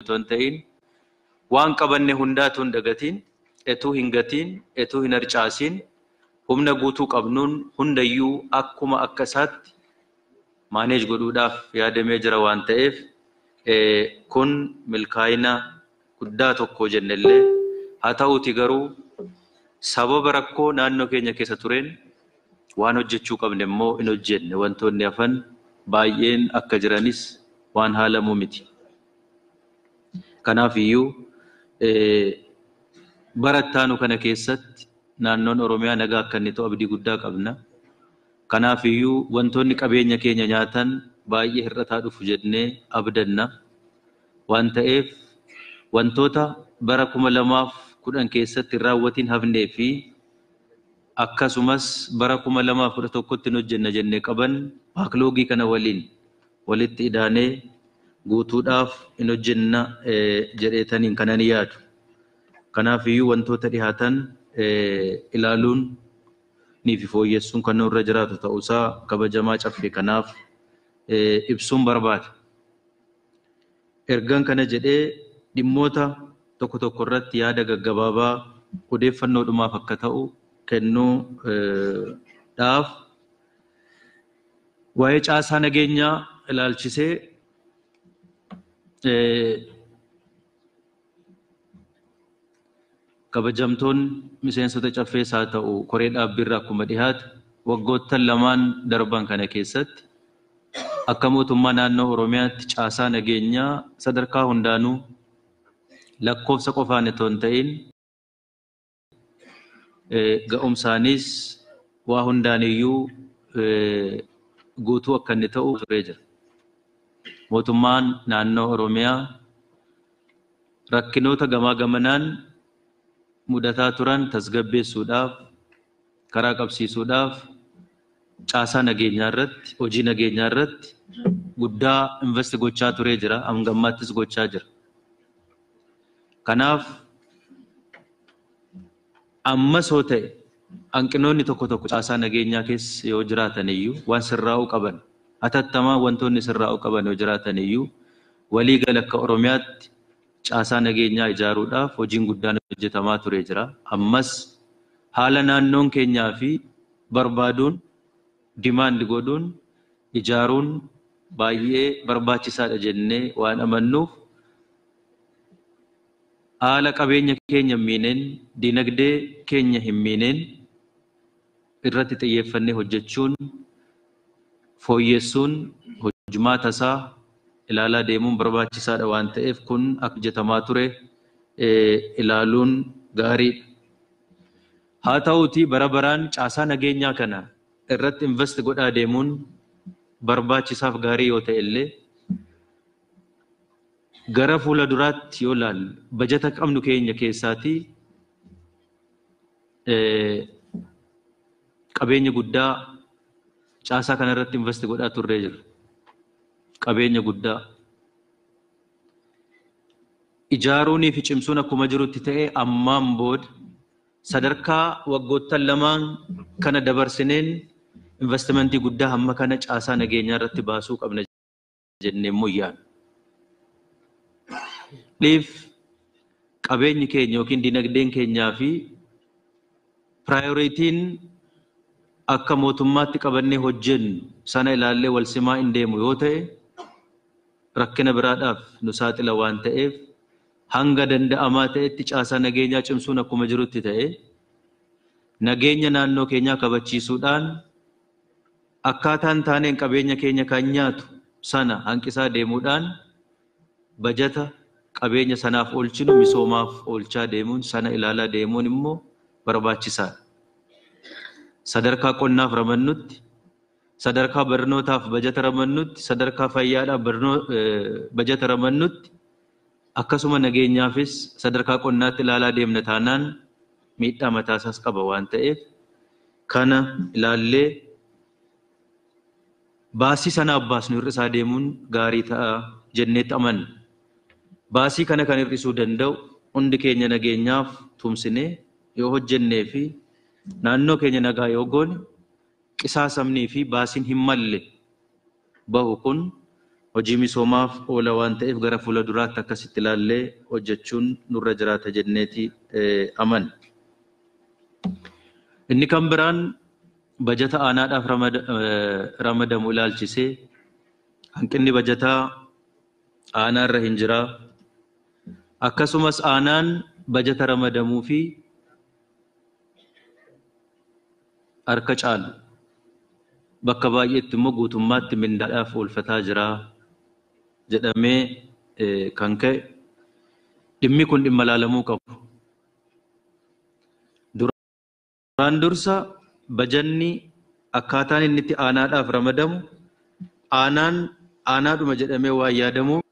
Otoo hin ta'in, waan qabanne hundaatu hin dagatiin, etuu hin gatiin, etuu hin harcaasiin, humna guutuu qabnuun hundayyuu akkuma akka isaatti manage godhuudhaaf yaadamee jira waan ta'eef, kun milkaa'ina guddaa tokko jennellee, haa ta'uuti garuu sababa rakkoo naannoo keenya keessa tureen waan hojjechuu qabne immoo hin hojjenne, wantoonni hafan baay'een akka jiranis waan haalamuu miti. Kanaaf iyyuu bara ittaanu kana keessatti naannoon Oromiyaa nagaa akka inni ta'u abdii guddaa qabna. Kanaaf iyyuu wantoonni qabeenya keenya nyaatan baay'ee hir'ataa dhufu jennee abdanna. Waan ta'eef wantoota bara 2010 keessatti hin raawwatiin hafnee fi akkasumas bara 2011tti hin hojjenna jennee qaban backlog kana waliin walitti idaanee guutuudhaaf hin hojjenna jedheetaniin kanan yaadu. Kanaaf iyyuu wantoota dhihaatan ilaaluun ni fi fooyyessuun kan nurra jiraatu ta'uusaa kabajamaa caffee kanaaf ibsuun barbaada. Ergan kana jedhee dhimmoota tokko tokko irratti yaada gaggabaabaa odeeffannoodhumaaf akka ta'u kennuu dhaaf, waa'ee caasaa nageenyaa ilaalchisee kabajamtoonni miseensota caffees haa ta'u koree dhaabbiirraa akkuma dhiyaate, waggoottan lamaan darban kana keessatti akka mootummaa naannoo Oromiyaatti caasaa nageenyaa sadarkaa hundaanuu lakkoofsa qofaan otoo hin ta'in ga'umsaanis waa hundaaniyyuu guutuu akka inni ta'u turee jira. Mootummaan naannoo Oromiyaa rakkinoota gamaa gamanaan mudataa turan tasgabbeessuudhaaf, karaa qabsiisuudhaaf caasaa nageenyaa irratti, hojii nageenyaa irratti guddaa invest gochaa turee jira. Hanga ammaattis gochaa jira. Kanaaf ammas yoo ta'e hanqinoonni tokko tokko caasaa nageenyaa keessa yoo jiraatan iyyuu, waan sirraa'uu qaban hatattamaa wantoonni sirraa'uu qaban yoo jiraatan iyyuu, walii gala akka Oromiyaatti caasaa nageenyaa ijaaruudhaaf hojiin guddaan hojjetamaa turee jira. Ammas haala naannoon keenyaa fi barbaaduun, demand godhuun ijaaruun baay'ee barbaachisaadha jennee waan amannuuf, haala qabeenya keenya hin miineen, dinagdee keenya hin miineen irratti xiyyeeffannee hojjechuun, fooyyessuun, hojmaata isaa ilaalaa deemuun barbaachisaadha waan ta'eef, kun akka hojjetamaa ture ilaaluun gaariidha. Haa ta'uutii bara baraan caasaa nageenyaa kana irratti invest godhaa deemuun barbaachisaaf gaarii yoo ta'e illee, gara fuula duraatti yoo ilaalle bajata qabnu keenya keessaatii qabeenya guddaa caasaa kana irratti invest godhaa turree jira. Qabeenya guddaa. Ijaaruunii fi cimsuun akkuma jirutti ta'ee, ammaan booda sadarkaa waggoottan lamaan kana dabarsineen investimentii guddaa hamma kana caasaa nageenyaa irratti baasuu qabna jennee immoo yaadna. Liif qabeenyi keenya yookiin dinagdeen keenyaa fi priorityn akka mootummaatti qabannee hojjennu sana ilaallee wal simaa hin deemu yoo ta'e, rakkina biraadhaaf nu saaxila waan ta'eef, hanga danda'amaa ta'etti caasaa nageenyaa cimsuun akkuma jirutti ta'e, nageenya naannoo keenyaa kabachiisuudhaan akkaataan taaneen qabeenya keenya kan nyaatu sana hanqisaa deemuudhaan bajata qabeenya sanaaf oolchinu misoomaaf oolchaa deemuun, sana ilaalaa deemuun immoo barbaachisaadha. Sadarkaa qonnaaf ramannutti, sadarkaa barnootaaf bajata ramannutti, sadarkaa fayyaadhaaf bajata ramannutti, akkasuma nageenyaafis sadarkaa qonnaatti ilaalaa deemna taanaan miidhaa mataasaas qaba waan ta'eef, kana ilaallee baasii sanaaf baasnu hir'isaa deemuun gaarii ta'a jenneetti amanna. Baasii kana kan hir'isuu danda'u hundi keenya nageenyaaf tumsinee yoo hojjennee fi naannoo keenya nagaa yoo goone, qisaasamnii fi baasiin hin malle bahu kun hojii misoomaaf oola waan ta'eef gara fuula duraatti akkasitti ilaallee hojjechuun nurra jiraata jenneeti amanna. Inni kan biraan bajata aanaadhaaf ramadamu ilaalchisee hanqinni bajataa aanaarra hin jiraa. Akkasumas aanaan bajata ramadamuu fi harka caalu bakka baay'eetti immoo guutummaatti mindaadhaaf oolfataa jira jedhamee kan ka'e dhimmi kun dhimma ilaalamuu qabu. Duraan dursa bajanni akkaataan inni itti aanaadhaaf ramadamu aanaan aanaadhuma jedhamee waan yaadamuuf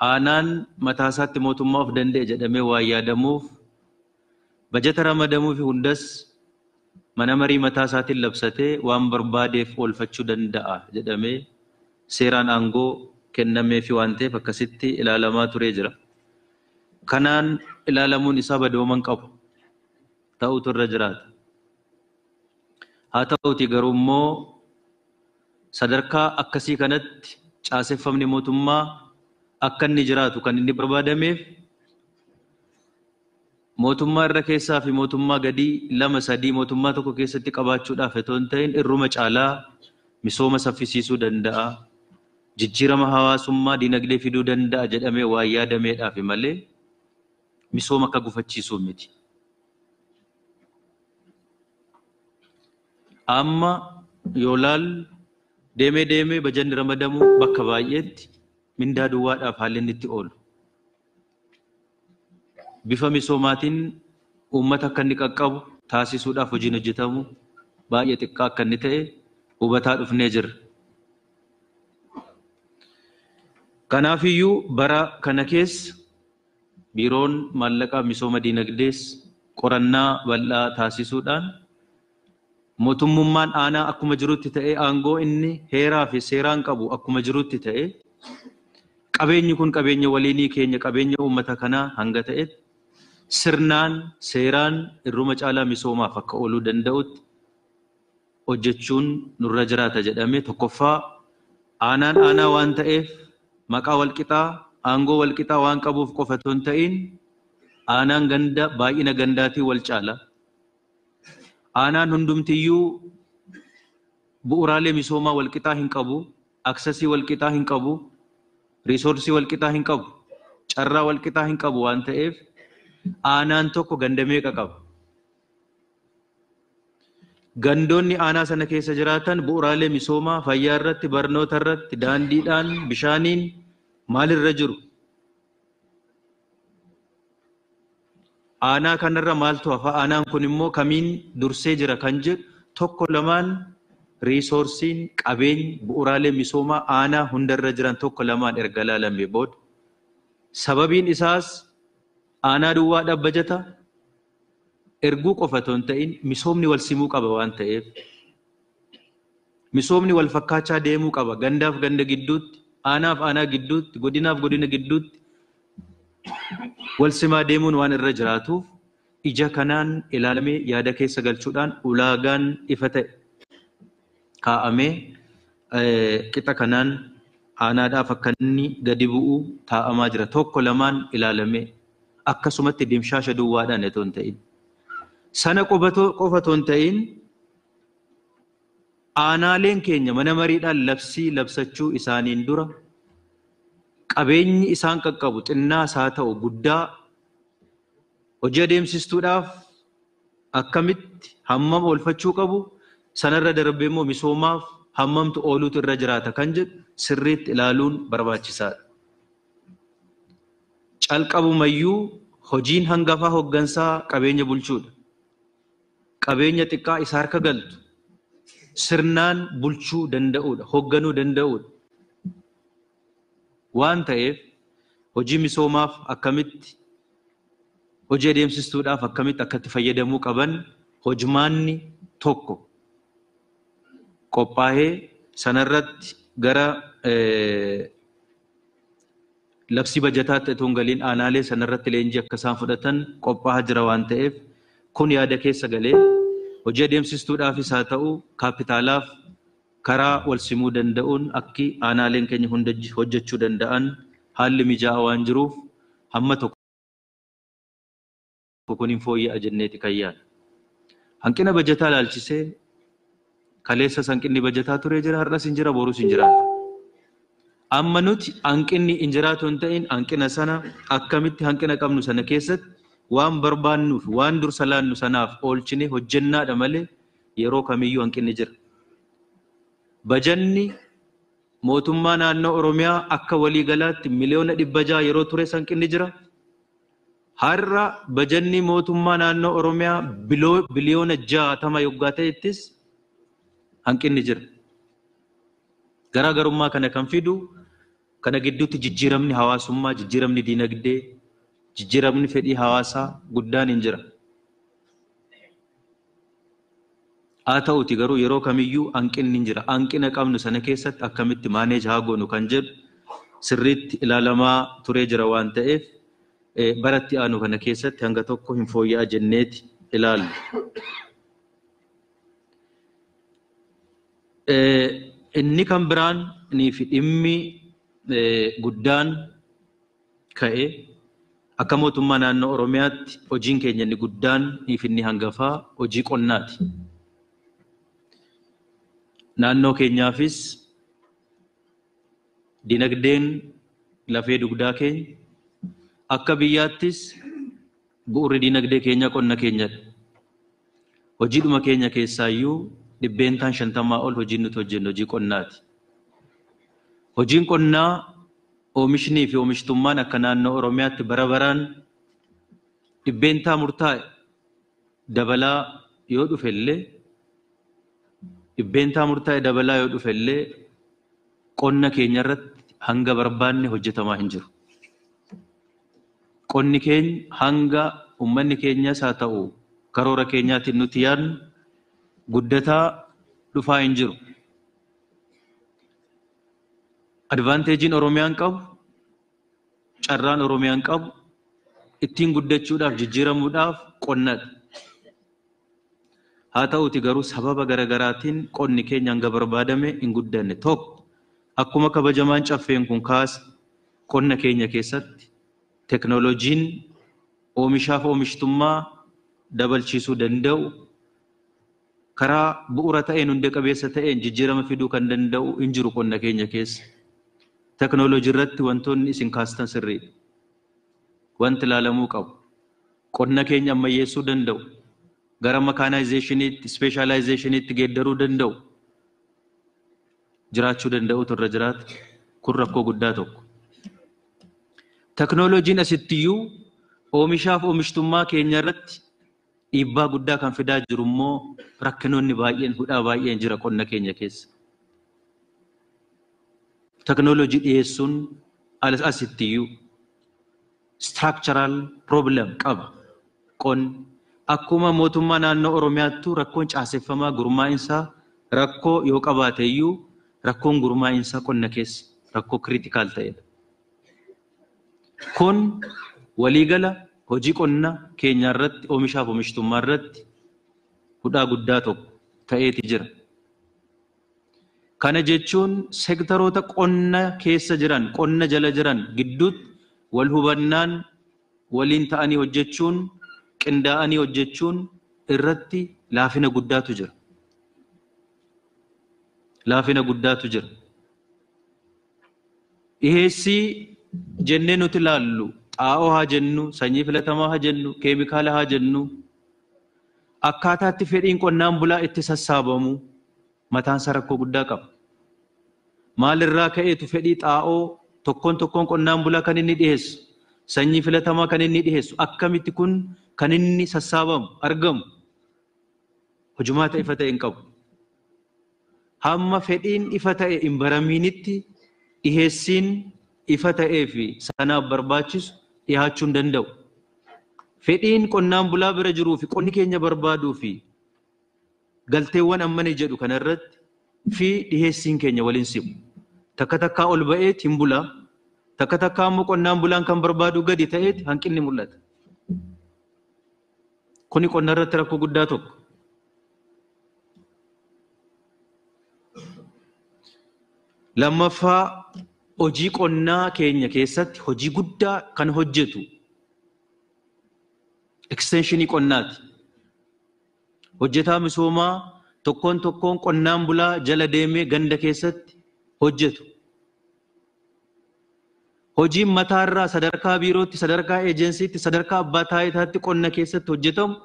aanaan mataa isaatti mootummaa of danda'e jedhamee waan yaadamuuf bajata ramadamuu fi hundas mana marii mataa isaatiin labsatee waan barbaadeef oolfachuu danda'a jedhamee seeraan aangoo kennameefi waan ta'eef akkasitti ilaalamaa turee jira. Kanaan ilaalamuun isaa badooman qabu ta'utu irra jiraata. Haa ta'uti garuu immoo sadarkaa akkasii kanatti caaseffamni mootummaa akka inni jiraatu kan inni barbaadameef mootummaa irra keessaa fi mootummaa gadii lama sadii mootummaa tokko keessatti qabaachuudhaaf otoo hin ta'in irruma caalaa misooma saffisiisuu danda'a, jijjiirama hawaasummaa dinagdee fiduu danda'a jedhamee waan yaadameedhaaf malee misooma akka gufachiisuu miti. Amma yoo laallu deemee deemee bajanni ramadamu bakka baay'eetti mindaa duwwaadhaaf haalli inni itti oolu. Bifa misoomaatiin uummata akka inni qaqqabu taasisuudhaaf hojiin hojjetamu baay'ee xiqqaa akka inni ta'e hubataa dhufnee jirra. Kanaafiyyuu bara kana keessa biiroon maallaqaa misooma dinagdees qorannaa bal'aa taasisuudhaan mootummummaan aanaa akkuma jirutti ta'e aangoo inni heeraa fi seeraan qabu akkuma jirutti ta'e qabeenyi kun qabeenya waliinii keenya qabeenya uummata kanaa hanga ta'etti sirnaan seeraan irruma caalaa misoomaaf akka ooluu danda'utti hojjechuun nurra jiraata jedhamee tokkoffaa aanaan aanaa waan ta'eef maqaa walqixaa aangoo walqixaa waan qabuuf qofa otoo hin ta'in aanaan ganda baay'ina gandaatiin wal caala. Aanaan hundumtiyyuu bu'uuraalee misoomaa walqixaa hin qabu, aksesii walqixaa hin qabu, riisoorsii walqixaa hin qabu, carraa walqixaa hin qabu waan ta'eef aanaan tokko ganda meeqa qaba? Gandoonni aanaa sana keessa jiraatan bu'uuraalee misoomaa fayyaa irratti, barnoota irratti, daandiidhaan, bishaaniin maalirra jiru? Aanaa kanarra maaltu hafa? Aanaan kun immoo kamiin dursee jira kan jedhu tokko lamaan riisoorsiin qabeenyi bu'uuraalee misoomaa aanaa hundarra jiran tokko lamaan erga ilaalamee booda sababiin isaas aanaa duwwaadhaaf bajata erguu qofa otoo hin ta'in misoomni wal simuu qaba waan ta'eef misoomni wal fakkaachaa deemuu qaba gandaaf ganda gidduutti, aanaaf aanaa gidduutti, godinaaf godina gidduutti wal simaa deemuun waan irra jiraatuuf ija kanaan ilaalamee yaada keessa galchuudhaan ulaagaan ifa ta'e kaa'amee qixa kanaan aanaadhaaf akka inni gadi bu'u taa'amaa jira. Tokko lamaan ilaalamee akkasumatti dimshaasha duwwaadhaan otoo hin ta'in. Sana qofa otoo hin ta'in aanaaleen keenya mana mariidhaan labsii labsachuu isaaniin dura qabeenyi isaan qaqqabu xinnaas haa ta'u guddaa hojii adeemsistuudhaaf akkamitti hammam oolfachuu qabu sanarra darbee immoo misoomaaf hammamtu ooluutu irra jiraata kan jedhu sirriitti ilaaluun barbaachisaadha. Calqabumayyuu hojiin hangafaa hooggansaa qabeenya bulchuudha. Qabeenya xiqqaa isa harka galtu sirnaan bulchuu danda'uudha, hoogganuu danda'uudha. Waan ta'eef hojii misoomaaf akkamitti hojii adeemsistuudhaaf akkamitti akkatti fayyadamuu qaban hojmaanni tokko qophaa'ee sanarratti gara labsii bajataatti otoo hin galiin aanaalee sanarratti leenjii akka isaan fudhatan qophaa'aa jira waan ta'eef kun yaada keessa galee hojii adeemsistuudhaafis haa ta'u kaapitaalaaf karaa wal simuu danda'uun akki aanaaleen keenya hunda hojjechuu danda'an haalli mijaa'aa waan jiruuf hamma tokko kun hin fooyya'a jenneeti kan yaadnu. Hanqina bajataa ilaalchisee kaleessas hanqinni bajataa turee jira, har'as hin jira, borus hin jiraatu. Amma nuti hanqinni hin jiraatu hin ta'in hanqina sana akkamitti hanqina qabnu sana keessatti waan barbaannuuf waan dursa laannu sanaaf oolchine hojjennaadha malee yeroo kamiyyuu hanqinni jira. Bajanni mootummaa naannoo Oromiyaa akka waliigalaatti 600,000 yeroo ture hanqinni jira. Har'a bajanni mootummaa naannoo Oromiyaa 60 billion yoggaa ta'ettis hanqinni jira. Garaagarummaa kana kan fidu kana gidduutti jijjiiramni hawaasummaa, jijjiiramni diinagdee, jijjiiramni fedhii hawaasaa guddaan hin jira. Haa ta'uti garuu yeroo kamiyyuu hanqinni hin jira. Hanqina qabnu sana keessatti akkamitti manage haa goonu kan jedhu sirriitti ilaalamaa turee jira waan ta'eef baratti aanu kana keessatti hanga tokko hin fooyya'a jenneeti ilaalla. Inni kan biraan fi dhimmi guddaan ka'e akka mootummaa naannoo Oromiyaatti hojiin keenya inni guddaan fi inni hangafaa hojii qonnaati. Naannoo keenyaafis dinagdeen lafee dugdaa keenya, akka biyyaattis bu'uurri dinagdee keenya qonna keenyadha. Hojiidhuma keenya keessaayyuu 50% ol hojiin nuti hojjennu hojii qonnaati. Hojiin qonnaa oomishnii fi oomishtummaan akka naannoo Oromiyaatti bara baraan dhibbeentaa murtaa'e dabalaa yoo dhufellee dhibbeentaa murtaa'e dabalaa yoo dhufellee qonna keenya irratti hanga barbaanne hojjetamaa hin jiru. Qonni keenya hanga uummanni keenyas haa ta'u karoora keenyaatiin nuti yaadnu guddataa dhufaa hin jiru. Advantage-iin Oromiyaan qabu, carraan Oromiyaan qabu ittiin guddachuudhaaf jijjiiramuudhaaf qonnadha. Haa ta'uti garuu sababa garaagaraatiin qonni keenya hanga barbaadame hin guddanne. Tokko akkuma kabajamaan caffeen kun kaase qonna keenya keessatti teknooloojiin oomishaaf oomishtummaa dabalchiisuu danda'u karaa bu'uura ta'een hundee qabeessa ta'een jijjiirama fiduu kan danda'u hin jiru qonna keenya keessa. Teknooloojii irratti wantoonni isin kaastan sirriidha. Wanti ilaalamuu qabu. Qonna keenya ammayyeessuu danda'u. Gara mechanization-iitti, specialization-iitti geeddaruu danda'u. Jiraachuu danda'utu irra jiraata. Kun rakkoo guddaa tokko. Teknooloojiin asittiyyuu oomishaaf oomishtummaa keenya irratti dhiibbaa guddaa kan fidaa jiru immoo rakkinoonni baay'een hudhaa baay'een jira qonna keenya keessa. Teknooloojii dhiyeessuun asittiyyuu structural problem qaba. Qonni akkuma mootummaa naannoo Oromiyaattuu rakkoon caaseffamaa gurmaa'insaa rakkoo yoo qabaate iyyuu rakkoon gurmaa'insaa qonna keessa rakkoo critical ta'edha. Kun waliigala hojii qonna keenya irratti oomishaaf oomishtummaa irratti hudhaa guddaa tokko ta'eeti jira. Kana jechuun seektaroota qonna keessa jiran, qonna jala jiran gidduutti wal hubannaan waliin ta'anii hojjechuun, qindaa'anii hojjechuun irratti laafina guddaatu jira. Laafina guddaatu jira. Dhiheessii jennee nuti ilaallu xaa'oo haa jennu, sanyii filatamaa haa jennu, keemikaala haa jennu, akkaataatti fedhiin qonnaan bulaa itti sassaabamu mataansaa rakkoo guddaa qaba. Maalirraa ka'eetu fedhii xaa'oo tokkoon tokkoon qonnaan bulaa kan inni dhiheessu, sanyii filatamaa kan inni dhiheessu, akkamitti kun kan inni sassaabamu argamu hojumaata ifa ta'e hin qabu. Hamma fedhiin ifa ta'e hin baramiinitti dhiheessiin ifa ta'ee fi sanaaf barbaachisu dhiyaachuu hin danda'u. Fedhiin qonnaan bulaa bira jiruu fi qonni keenya barbaaduu fi galteewwan ammane jedhu kanarratti fi dhiheessiin keenya waliin simu. Takka takkaa ol ba'eet hin bulaa, takka takkaa immoo qonnaan bulaan kan barbaadu gadi ta'eet hanqinni mul'ata. Kuni qonna irratti rakkoo guddaa tokko. Lammaffaa, hojii qonnaa keenya keessatti hojii guddaa kan hojjetu ekstenshinii qonnaati. Hojjetaa misoomaa tokkoon tokkoon qonnaan bulaa jala deemee ganda keessatti hojjetu. Hojiin mataarraa sadarkaa biirootti, sadarkaa eejensiitti, sadarkaa abbaa taayitaatti qonna keessatti hojjetamu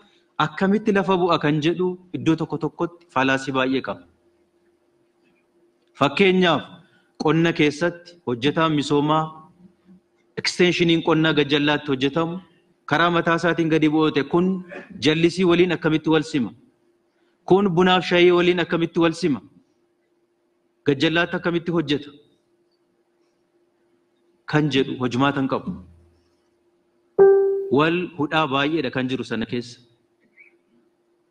akkamitti lafa bu'a kan jedhu iddoo tokko tokkotti faalaasii baay'ee qaba. Fakkeenyaaf, qonna keessatti hojjetaan misoomaa eksteenshiniin qonnaa gajjallaatti hojjetamu karaa mataa isaatiin gadi bu'oote kun jallisii waliin akkamitti wal sima? Kun bunaaf shaayii waliin akkamitti wal sima? Gajjallaatti akkamitti hojjeta? Kan jedhu hojimaata hin qabu. Wal hudhaa baay'eedha kan jiru sana keessa.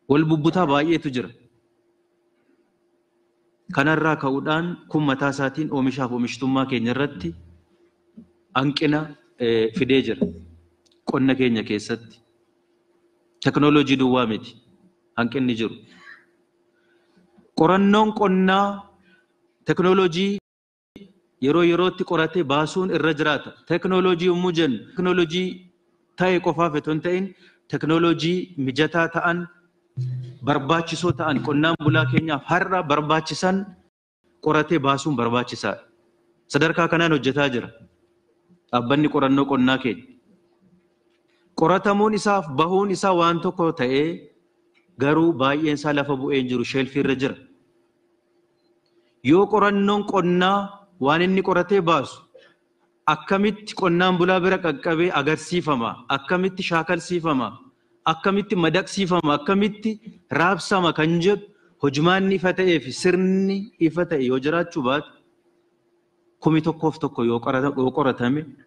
Wal bubbutaa baay'eetu jira. Kanarraa ka'uudhaan kun mataa isaatiin oomishaaf oomishtummaa keenya irratti hanqina fidee jira. Qonna keenya keessatti. Teknooloojii duwwaa miti hanqinni jiru. Qorannoon qonnaa teknooloojii yeroo yerootti qoratee baasuun irra jiraata. Teknooloojii yommuu jennu teknooloojii ta'e qofaaf otoo hin ta'in teknooloojii mijataa ta'an, barbaachisoo ta'an, qonnaan bulaa keenyaaf har'a barbaachisan qoratee baasuun barbaachisaadha. Sadarkaa kanaan hojjetaa jira dhaabbanni qorannoo qonnaa keenya. Qoratamuun isaaf bahuun isaa waan tokko ta'ee garuu baay'een isaa lafa bu'ee hin jiru, sheelfii irra jira. Yoo qorannoon qonnaa waan inni qoratee baasu akkamitti qonnaan bulaa bira qaqqabee agarsiifama, akkamitti shaakalsiifama, akkamitti madaqsiifama, akkamitti raabsama kan jedhu hojimaanni ifa ta'ee fi sirni ifa ta'e yoo jiraachuu baate, 1001 yoo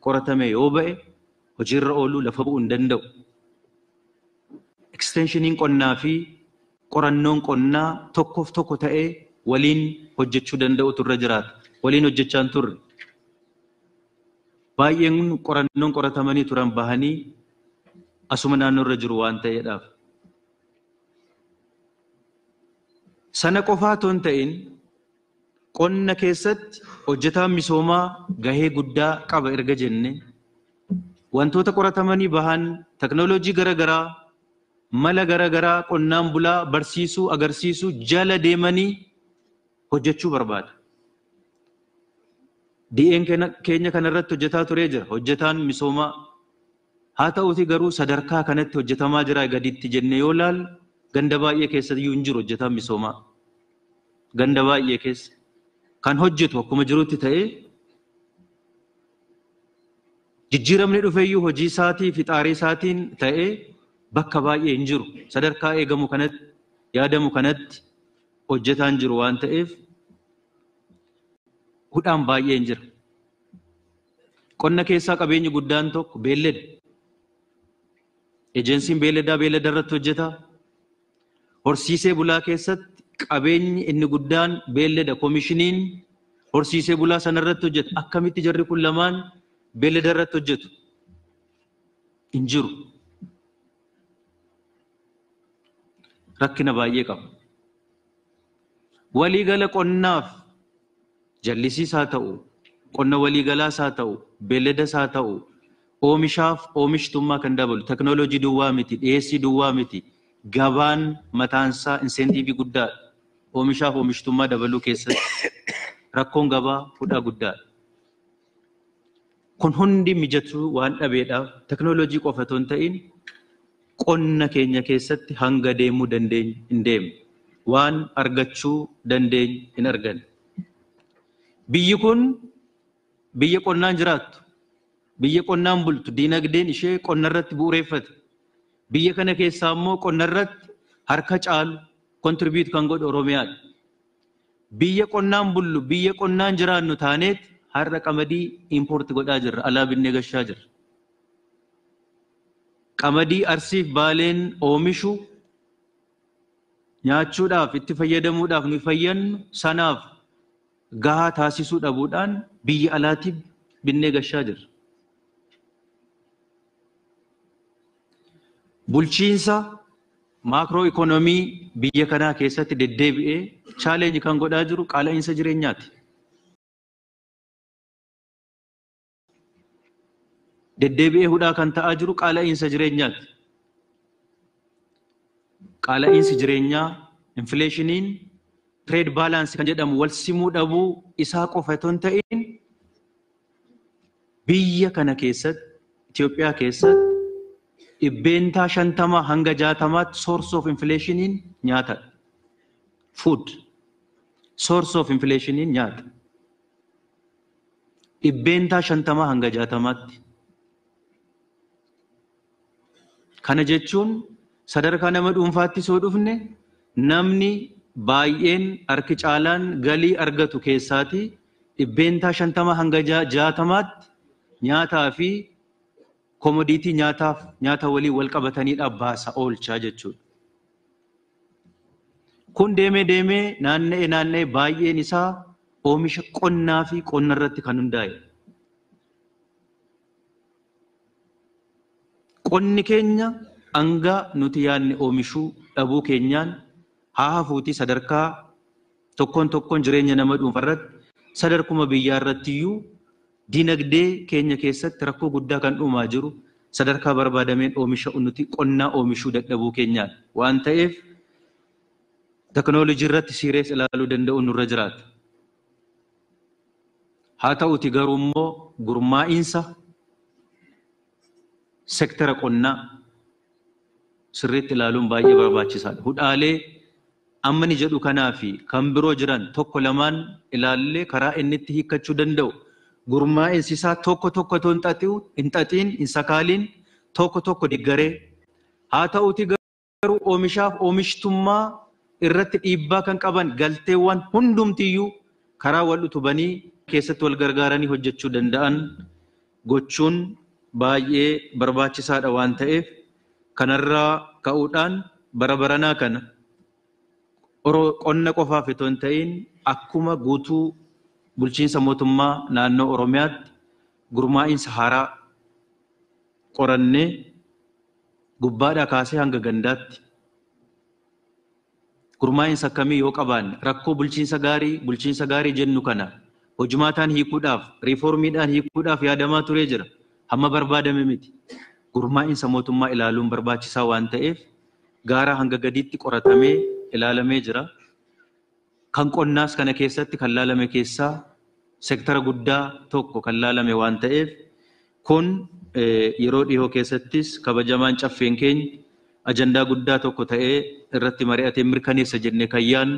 qoratame yoo ba'e hojiirra ooluu lafa bu'uu hin danda'u. Eksteenshiniin qonnaa fi qorannoon qonnaa tokkoof tokko ta'ee waliin hojjechuu danda'utu irra jiraata. Waliin hojjechaa hin turre. Baay'een qorannoon qoratamanii turan bahanii asuma naannoo irra jiru waan ta'eedhaaf. Sana qofaa otoo hin ta'in qonna keessatti hojjetaan misoomaa gahee guddaa qaba erga jenne, wantoota qoratamanii bahan teknooloojii garaagaraa, mala garaagaraa qonnaan bulaa barsiisuu, agarsiisuu jala deemanii hojjechuu barbaada. DN keenya kanarratti hojjetaa turee jira hojjetaan misoomaa. Haa ta'uuti garuu sadarkaa kanatti hojjetamaa jira gaditti jennee yoo ilaalle ganda baay'ee keessa iyyuu hin jiru hojjetaan misoomaa. Ganda baay'ee keessa kan hojjetu akkuma jirutti ta'ee jijjiiramni dhufeeyyuu hojii isaatii fi xaarii isaatiin ta'ee bakka baay'ee hin jiru. Sadarkaa eegamu kanatti, yaadamu kanatti hojjetaan jiru waan ta'eef hudhaan baay'ee hin jira. Qonna keessaa qabeenyi guddaan tokko beellada. Ejensiin beelladaa beellada irratti hojjeta. Horsiisee bulaa keessatti qabeenyi inni guddaan beellada. Koomishiniin horsiisee bulaa sana irratti hojjeta. Akkamitti jarri kun lamaan beellada irratti hojjetu? Hin jiru. Rakkina baay'ee qaba. Waliigala qonnaaf jallisiis haa ta'u, qonna waliigalaas haa ta'u, beelladas haa ta'u, oomishaaf oomishtummaa kan dabalu teknooloojii duwwaa miti, dhiyeessii duwwaa miti, gabaan mataansaa inseentiivii guddaadha. Oomishaaf oomishtummaa dabaluu keessatti rakkoon gabaa hudhaa guddaadha. Kun hundi mijatuu waan dhabeedhaaf teknooloojii qofa otoo hin ta'in qonna keenya keessatti hanga deemuu dandeenyu hin deemne. Waan argachuu dandeenyu hin arganne. Biyyi kun biyya qonnaan jiraattu, biyya qonnaan bultu, diinagdeen ishee qonna irratti bu'uureeffate. Biyya kana keessaa immoo qonna irratti harka caalu kontribiut kan godhu Oromiyaadha. Biyya qonnaan bullu, biyya qonnaan jiraannu taaneet har'a qamadii impoorti godhaa jirra, alaa binnee gashaa jirra. Qamadii Arsiif Baaleen oomishu nyaachuudhaaf, itti fayyadamuudhaaf nu fayyannu sanaaf gahaa taasisuu dhabuudhaan biyya alaatiif binnee gashaa jirra. Bulchiinsa maakroo ikoonoomii biyya kanaa keessatti deddeebi'ee chaalenji kan godhaa jiru qaala'insa jireenyaati. Deddeebi'ee hudhaa kan ta'aa jiru qaala'iinsa jireenyaati. Qaala'iinsi jireenyaa infleeshiniin trade balance kan jedhamu wal simuu dhabuu isaa qofa otoo hin ta'in biyya kana keessatti Itoophiyaa keessatti 50% hanga 60% source of inflationiin nyaatadha. Food source of inflationiin nyaata. 50% hanga 60%. Kana jechuun sadarkaa nama dhuunfaatti soo dhufne namni baay'een harki caalaan galii argatu keessaati 50% hanga 60% nyaataa fi komodiitii nyaataaf nyaata walii wal qabataniidha baasa oolchaa jechuudha. Kun deemee deemee naanna'ee naanna'ee baay'een isaa oomisha qonnaa fi qonna irratti kan hundaa'e. Qonni keenya hanga nuti yaadne oomishuu dhabuu keenyaan haa hafuutii sadarkaa tokkoon tokkoon jireenya nama dhuunfaa irratti sadarkuma biyyaa irratti iyyuu dinagdee keenya keessatti rakkoo guddaa kan uumaa jiru sadarkaa barbaadameen oomisha nuti qonnaa oomishuu dadhabuu keenyaan waan ta'eef teknoolojii irratti siirees ilaaluu danda'u nurra jiraata. Haa ta'uti garuu immoo gurmaa'iinsa sektara qonnaa sirriitti ilaaluun baay'ee barbaachisaadha. Hudhaalee amma ni jedhu kanaa fi kan biroo jiran tokko lamaan ilaallee karaa inni itti hiikkachuu danda'u gurmaa'insi isaa tokko tokko otoo hin xaxiin hin sakaaliin tokko tokko deeggaree haa ta'uti garuu oomishaaf oomishtummaa irratti dhiibbaa kan qaban galteewwan hundumtiyyuu karaa wal utubanii keessatti wal gargaaranii hojjechuu danda'an gochuun baay'ee barbaachisaadha waan ta'eef kanarraa ka'uudhaan bara baranaa kana qonna qofaaf otoo hin ta'in akkuma guutuu bulchiinsa mootummaa naannoo Oromiyaatti gurmaa'iinsa haaraa qorannee gubbaadhaa kaasee hanga gandaatti gurmaa'iinsa akkamii yoo qabaanne rakkoo bulchiinsa gaarii jennu kana hojimaataan hiikuudhaaf riiformiidhaan hiikuudhaaf yaadamaa turee jira. Hamma barbaadame miti. Gurmaa'iinsa mootummaa ilaaluun barbaachisaa waan ta'eef gaara hanga gadiitti qoratamee ilaalamee jira. Kan qonnaas kana keessatti kan laalame keessaa sektara guddaa tokko kan laalame waan ta'eef kun yeroo dhihoo keessattis kabajamaan caffeen keenya ajandaa guddaa tokko ta'ee irratti mari'atee mirkaneessa jennee kan yaadnu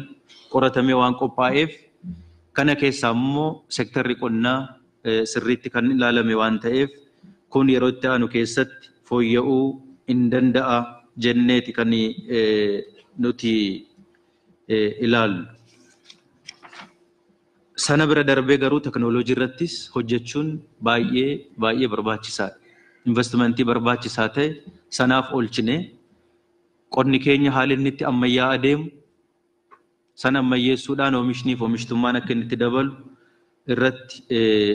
qoratamee waan qophaa'eef kana keessaa immoo sektarri qonnaa sirriitti kan ilaalame waan ta'eef kun yeroo itti aanu keessatti fooyya'uu hin danda'a jenneeti kan nuti ilaallu. Sana bira darbee garuu teknooloojii irrattis hojjechuun baay'ee baay'ee barbaachisaadha. Investimentii barbaachisaa ta'e sanaaf oolchine qonni keenya haala inni itti ammayyaa adeemu sana ammayyeessuudhaan oomishniif oomishtummaan akka inni itti dabalu irratti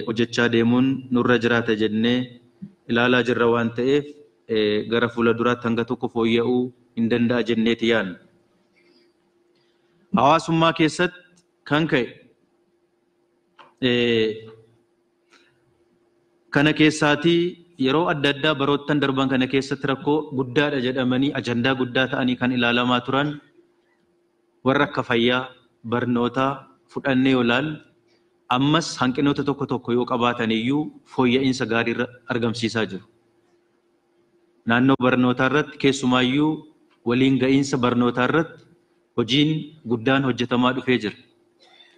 hojjechaa deemuun nurra jiraata jennee ilaalaa jirra waan ta'eef gara fuula duraatti hanga tokko fooyya'uu hin danda'a jenneeti yaadna. Hawaasummaa keessatti kan ka'e kana keessaatii yeroo adda addaa baroottan darban kana keessatti rakkoo guddaadha jedhamanii ajandaa guddaa ta'anii kan ilaalamaa turan warra akka fayyaa barnootaa fudhannee yoo ilaalle ammas hanqinoota tokko tokko yoo qabaatan iyyuu fooyya'insa gaarii argamsiisaa jiru. Naannoo barnootaa irratti keessumaayyuu waliin ga'iinsa barnootaa irratti hojiin guddaan hojjetamaa dhufee jira.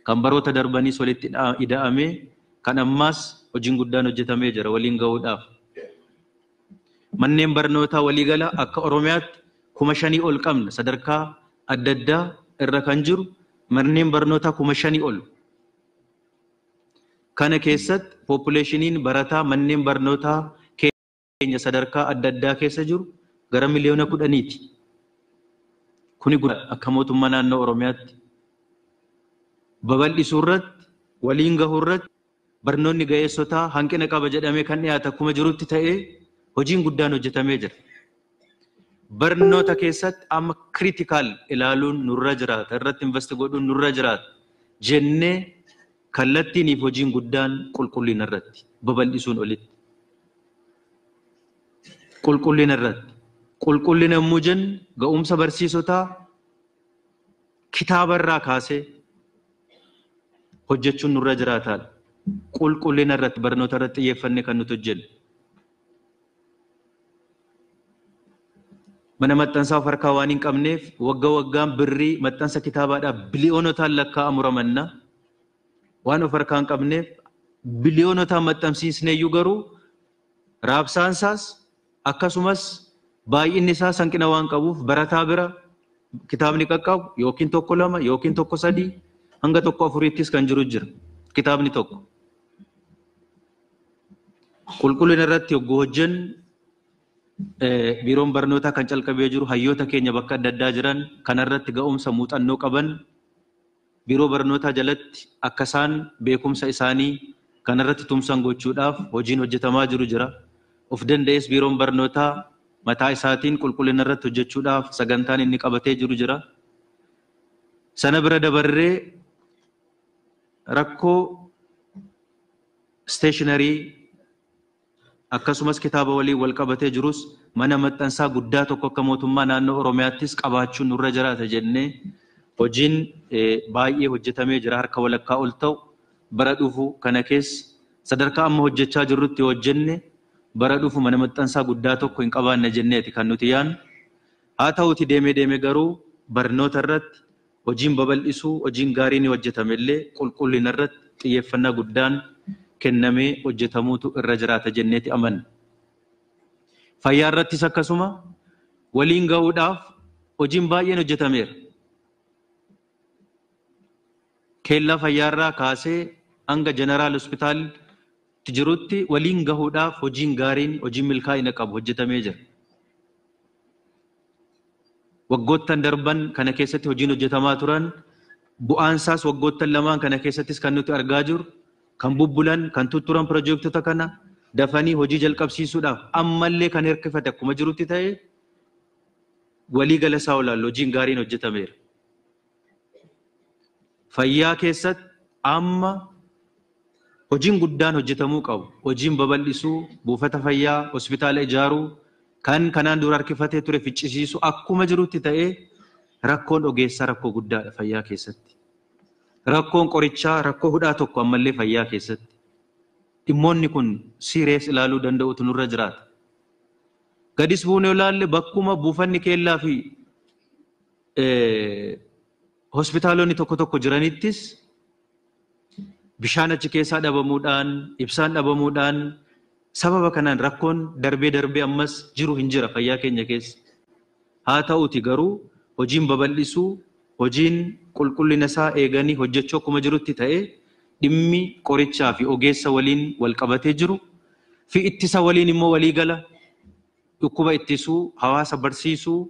Kan baroota darbaniis walitti ida'amee kan ammaas hojiin guddaan hojjetamee jira waliin ga'uudhaaf. Manneen barnootaa waliigala akka Oromiyaatti 5,000 ol qabna sadarkaa adda addaa irra kan jiru manneen barnootaa 5,000 ol. Kana keessatti poppileeshiniin barataa manneen barnootaa keenya sadarkaa adda addaa keessa jiru gara 10,000,000ti. Kuni guddaa akka mootummaa naannoo Oromiyaatti babal'isuu irratti waliin gahuu irratti barnoonni ga'eessotaa hanqina qaba jedhamee kan dhiyaate akkuma jirutti ta'ee hojiin guddaan hojjetamee jira. Barnoota keessatti amma kiriitikaal ilaaluun nurra jiraata irratti investi godhuun nurra jiraata jennee kallattiiniif hojiin guddaan qulqullina irratti babal'isuun olitti. Qulqullina irratti. Qulqullina yommuu jennu ga'umsa barsiisotaa kitaaba irraa kaasee hojjechuun nurra jiraataadha. Qulqullina irratti barnoota irratti xiyyeeffannee kan nuti hojjennu. Mana maxxansaa of harkaa waan hin qabneef wagga waggaan birrii maxxansa kitaabaadhaaf biliyoonotaan lakkaa'amu ramanna. Waan of harkaa hin qabneef biliyoonotaan maxxansiisneeyyuu garuu raabsaan isaas akkasumas baay'inni isaa hanqina waan qabuuf barataa bira kitaabni qaqqabu yookiin 1 2 yookiin 1 3 hanga 1 4ttis kan jiru jira kitaabni tokko. Qulqullina irratti yogguu hojjennu biiroon barnootaa kan calqabee jiru hayyoota keenya bakka adda addaa jiran kanarratti ga'umsa muuxannoo qaban biiroo barnootaa jalatti akka isaan beekumsa isaanii kanarratti tumsan gochuudhaaf hojiin hojjetamaa jiru jira. Of danda'es biiroon barnootaa mataa isaatiin qulqullina irratti hojjechuudhaaf sagantaan inni qabatee jiru jira. Sana bira dabarree rakkoo isteeshinarii akkasumas kitaaba waliin wal qabatee jirus mana maxxansaa guddaa tokko akka mootummaa naannoo Oromiyaattis qabaachuun nurra jiraata jennee hojiin baay'ee hojjetamee jira. Harka walakkaa ol ta'u bara dhufu kana keessa sadarkaa amma hojjechaa jirrutti hojjenne bara dhufu mana maxxansaa guddaa tokko hin qabaanne jenneeti kan nuti yaadnu. Haa ta'uti deemee deemee garuu barnoota irratti hojiin babal'isuu hojiin gaariin hojjetamellee qulqullina irratti xiyyeeffannaa guddaan kennamee hojjetamuutu irra jiraata jenneeti amanna. Fayyaa irrattis akkasuma waliin gahuudhaaf hojiin baay'een hojjetameera. Keellaa fayyaa irraa kaasee hanga jeneraal hospitaalitti jirutti waliin gahuudhaaf hojiin gaariin hojiin milkaa'ina qabu hojjetamee jira. Waggoottan darban kana keessatti hojiin hojjetamaa turan bu'aan isaas waggoottan lamaan kana keessattis kan nuti argaa jirru kan bubbulan kan tutturan piroojektota kana dafanii hojii jalqabsiisuudhaaf ammallee kan hirkifate akkuma jirutti ta'e walii gala isaa olaallu hojiin gaariin hojjetameera. Fayyaa keessatti amma hojiin guddaan hojjetamuu qabu. Hojiin babal'isuu, buufata fayyaa, hospitaala ijaaruu kan kanaan dura harkifatee ture ficcisiisu akkuma jirutti ta'e rakkoon ogeessaa rakkoo guddaadha fayyaa keessatti. Rakkoon qorichaa rakkoo hudhaa tokko ammallee fayyaa keessatti. Dhimmoonni kun siirees ilaaluu danda'utu nurra jiraata. Gadis buunee ilaalle bakkuma buufanni keellaa fi hospitaalonni tokko tokko jiranittis bishaan achi keessaa dhabamuudhaan, ibsaan dhabamuudhaan sababa kanaan rakkoon darbee darbee ammas jiru hin jira fayyaa keenya keessa. Haa ta'uti garuu hojiin babal'isuu, hojiin qulqullina isaa eeganii hojjechuu akkuma jirutti ta'e dhimmi qorichaa fi ogeessa waliin wal qabatee jiru fi ittisa waliin immoo walii gala dhukkuba ittisuu, hawaasa barsiisuu,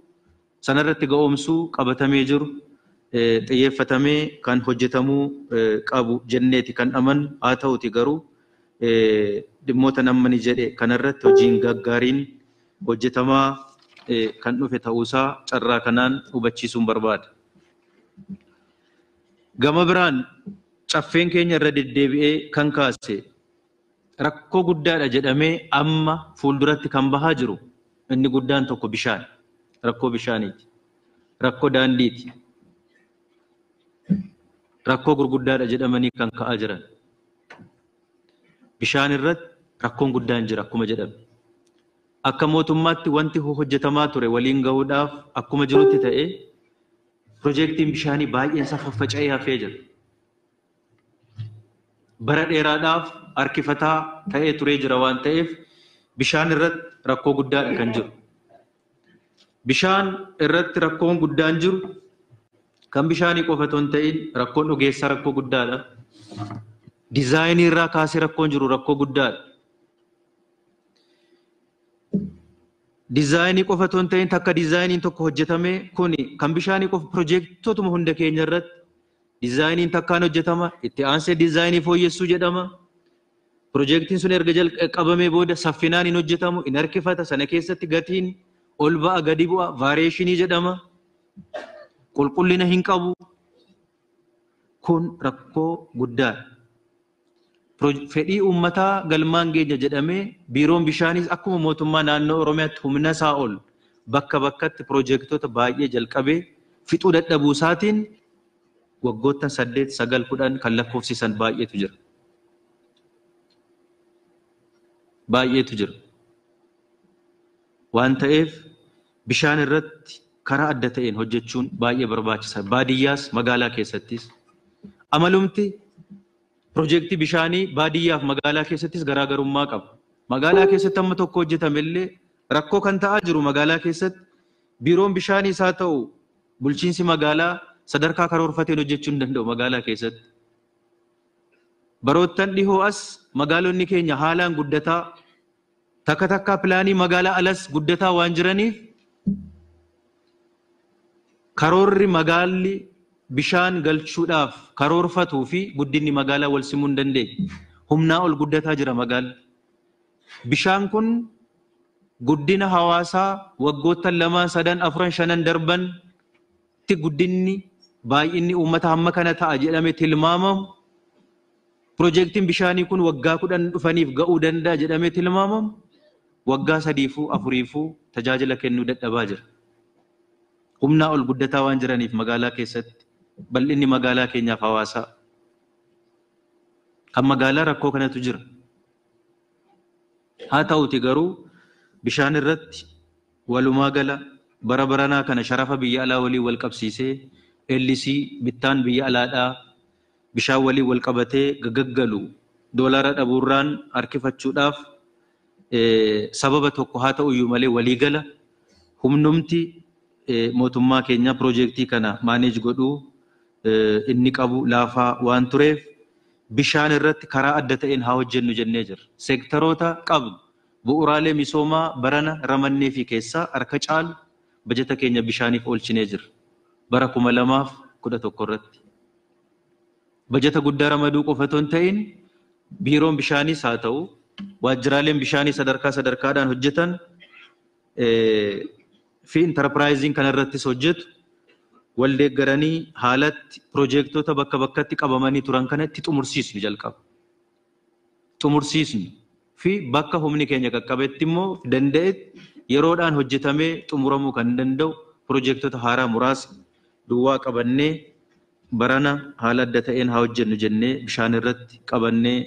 sanarratti ga'oomsuu qabatamee jiru xiyyeeffatamee kan hojjetamuu qabu jenneeti kan amanu. Haa ta'uti garuu dhimmoota namni jedhe kanarratti hojiin gaggaariin hojjetamaa kan dhufe ta'uusaa carraa kanaan hubachiisuun barbaada. Gama biraan caffeen keenya irra deddeebi'ee kan kaase rakkoo guddaadha jedhamee amma fuulduratti kan bahaa jiru inni guddaan tokko bishaan, rakkoo bishaaniiti, rakkoo daandiiti, rakkoo gurguddaadha jedhamanii kan ka'aa jiran. Bishaan irratti rakkoon guddaan jira akkuma jedhame. Akka mootummaatti wanti hojjetamaa ture waliin gahuudhaaf akkuma jirutti ta'e piroojeektiin bishaanii baay'een isaa faffaca'ee hafee jira. Bara dheeraadhaaf harkifataa ta'ee turee jira waan ta'eef bishaan irratti rakkoo guddaadha kan jiru. Bishaan irratti rakkoon guddaan jiru kan bishaanii qofa otoo hin ta'in rakkoon ogeessaa rakkoo guddaadha. Dizaayinii irraa kaasee rakkoon jiru rakkoo guddaadha. Dizaayinii qofa otoo hin ta'in takka dizaayiniin tokko hojjetame kuni kan bishaanii qofa piroojektotuma hunda keenya irratti dizaayiniin takkaan hojjetama, itti aansee dizaayinii fooyyessuu jedhama. Piroojeektiin sun erga jalqabamee booda saffinaan hin hojjetamu, hin harkifata, sana keessatti gatiin ol ba'a gadi bu'a, vaareeshinii jedhama. Qulqullina hin qabu. Kun rakkoo guddaadha. Fedhii uummataa galmaan geenya jedhamee biiroon bishaaniis akkuma mootummaa naannoo Oromiyaatti humna isaa ol bakka bakkatti piroojektota baay'ee jalqabee fixuu dadhabuu isaatiin waggoottan 8, 9, 10 kan lakkoofsisan baay'eetu jira. Baay'eetu jira. Waan ta'eef bishaan irratti karaa adda ta'een hojjechuun baay'ee barbaachisaa. Baadiyyaas magaalaa keessattis. Amalumti piroojeektii bishaanii baadiyyaaf magaalaa keessattis garaagarummaa qaba. Magaalaa keessatti amma tokko hojjetame illee rakkoo kan ta'aa jiru magaalaa keessatti biiroon bishaanii isaa ta'u bulchiinsi magaalaa sadarkaa karoorfateen hojjechuu hin danda'u magaalaa keessatti. Baroottan dhihoo as magaalonni keenya haalaan guddataa takka takka pilaanii magaalaa alas guddataa waan jiraniif karoorri magaalli bishaan galchuudhaaf karoorfatuu fi guddinni magaalaa wal simuu hin dandeenye. Humnaa ol guddataa jira magaalli. Bishaan kun guddina hawaasaa waggoottan 2, 3, 4, 5 darban tti guddinni baay'inni uummata hamma kana ta'a jedhamee tilmaamamu piroojeektiin bishaanii kun waggaa 10 dhufaniif ga'uu danda'a jedhamee tilmaamamu waggaa 3 4 tajaajila kennuu dadhabaa jira. Humnaa ol guddataa waan jiraniif magaalaa keessatti bal'inni magaalaa keenyaaf hawaasaa kan magaalaa rakkoo kanatu jira. Haa ta'uti garuu bishaan irratti walumaa gala bara baranaa kana sharafa biyya alaa waliin wal qabsiisee LC bittaan biyya alaadhaa bishaan waliin wal qabatee gagaggalu doolaara dhabuurraan harkifachuudhaaf sababa tokko haa ta'uyyuu malee waliigala humnumti mootummaa keenya piroojeektii kana maaneej godhuu inni qabu laafaa waan tureef bishaan irratti karaa adda ta'een haa hojjennu jennee jirra. Seektaroota qabnu bu'uuraalee misoomaa barana ramannee fi keessaa harka caalu bajeta keenya bishaaniif oolchinee jirra. Bara 2011 irratti. Bajeta guddaa ramaduu qofa otoo hin ta'in biiroon bishaaniis haa ta'u waajjiraaleen bishaanii sadarkaa sadarkaadhaan hojjetan fi intarpiraayiziin kanarrattis hojjetu wal deeggaranii haalatti piroojektota bakka bakkatti qabamanii turan kanatti xumursiisnu jalqaba. Xumursiisnu fi bakka humni keenya qaqqabetti immoo danda'etti yeroodhaan hojjetamee xumuramuu kan danda'u piroojektota haaraa muraasa duwwaa qabannee barana haala adda ta'een haa hojjennu jennee bishaan irratti qabannee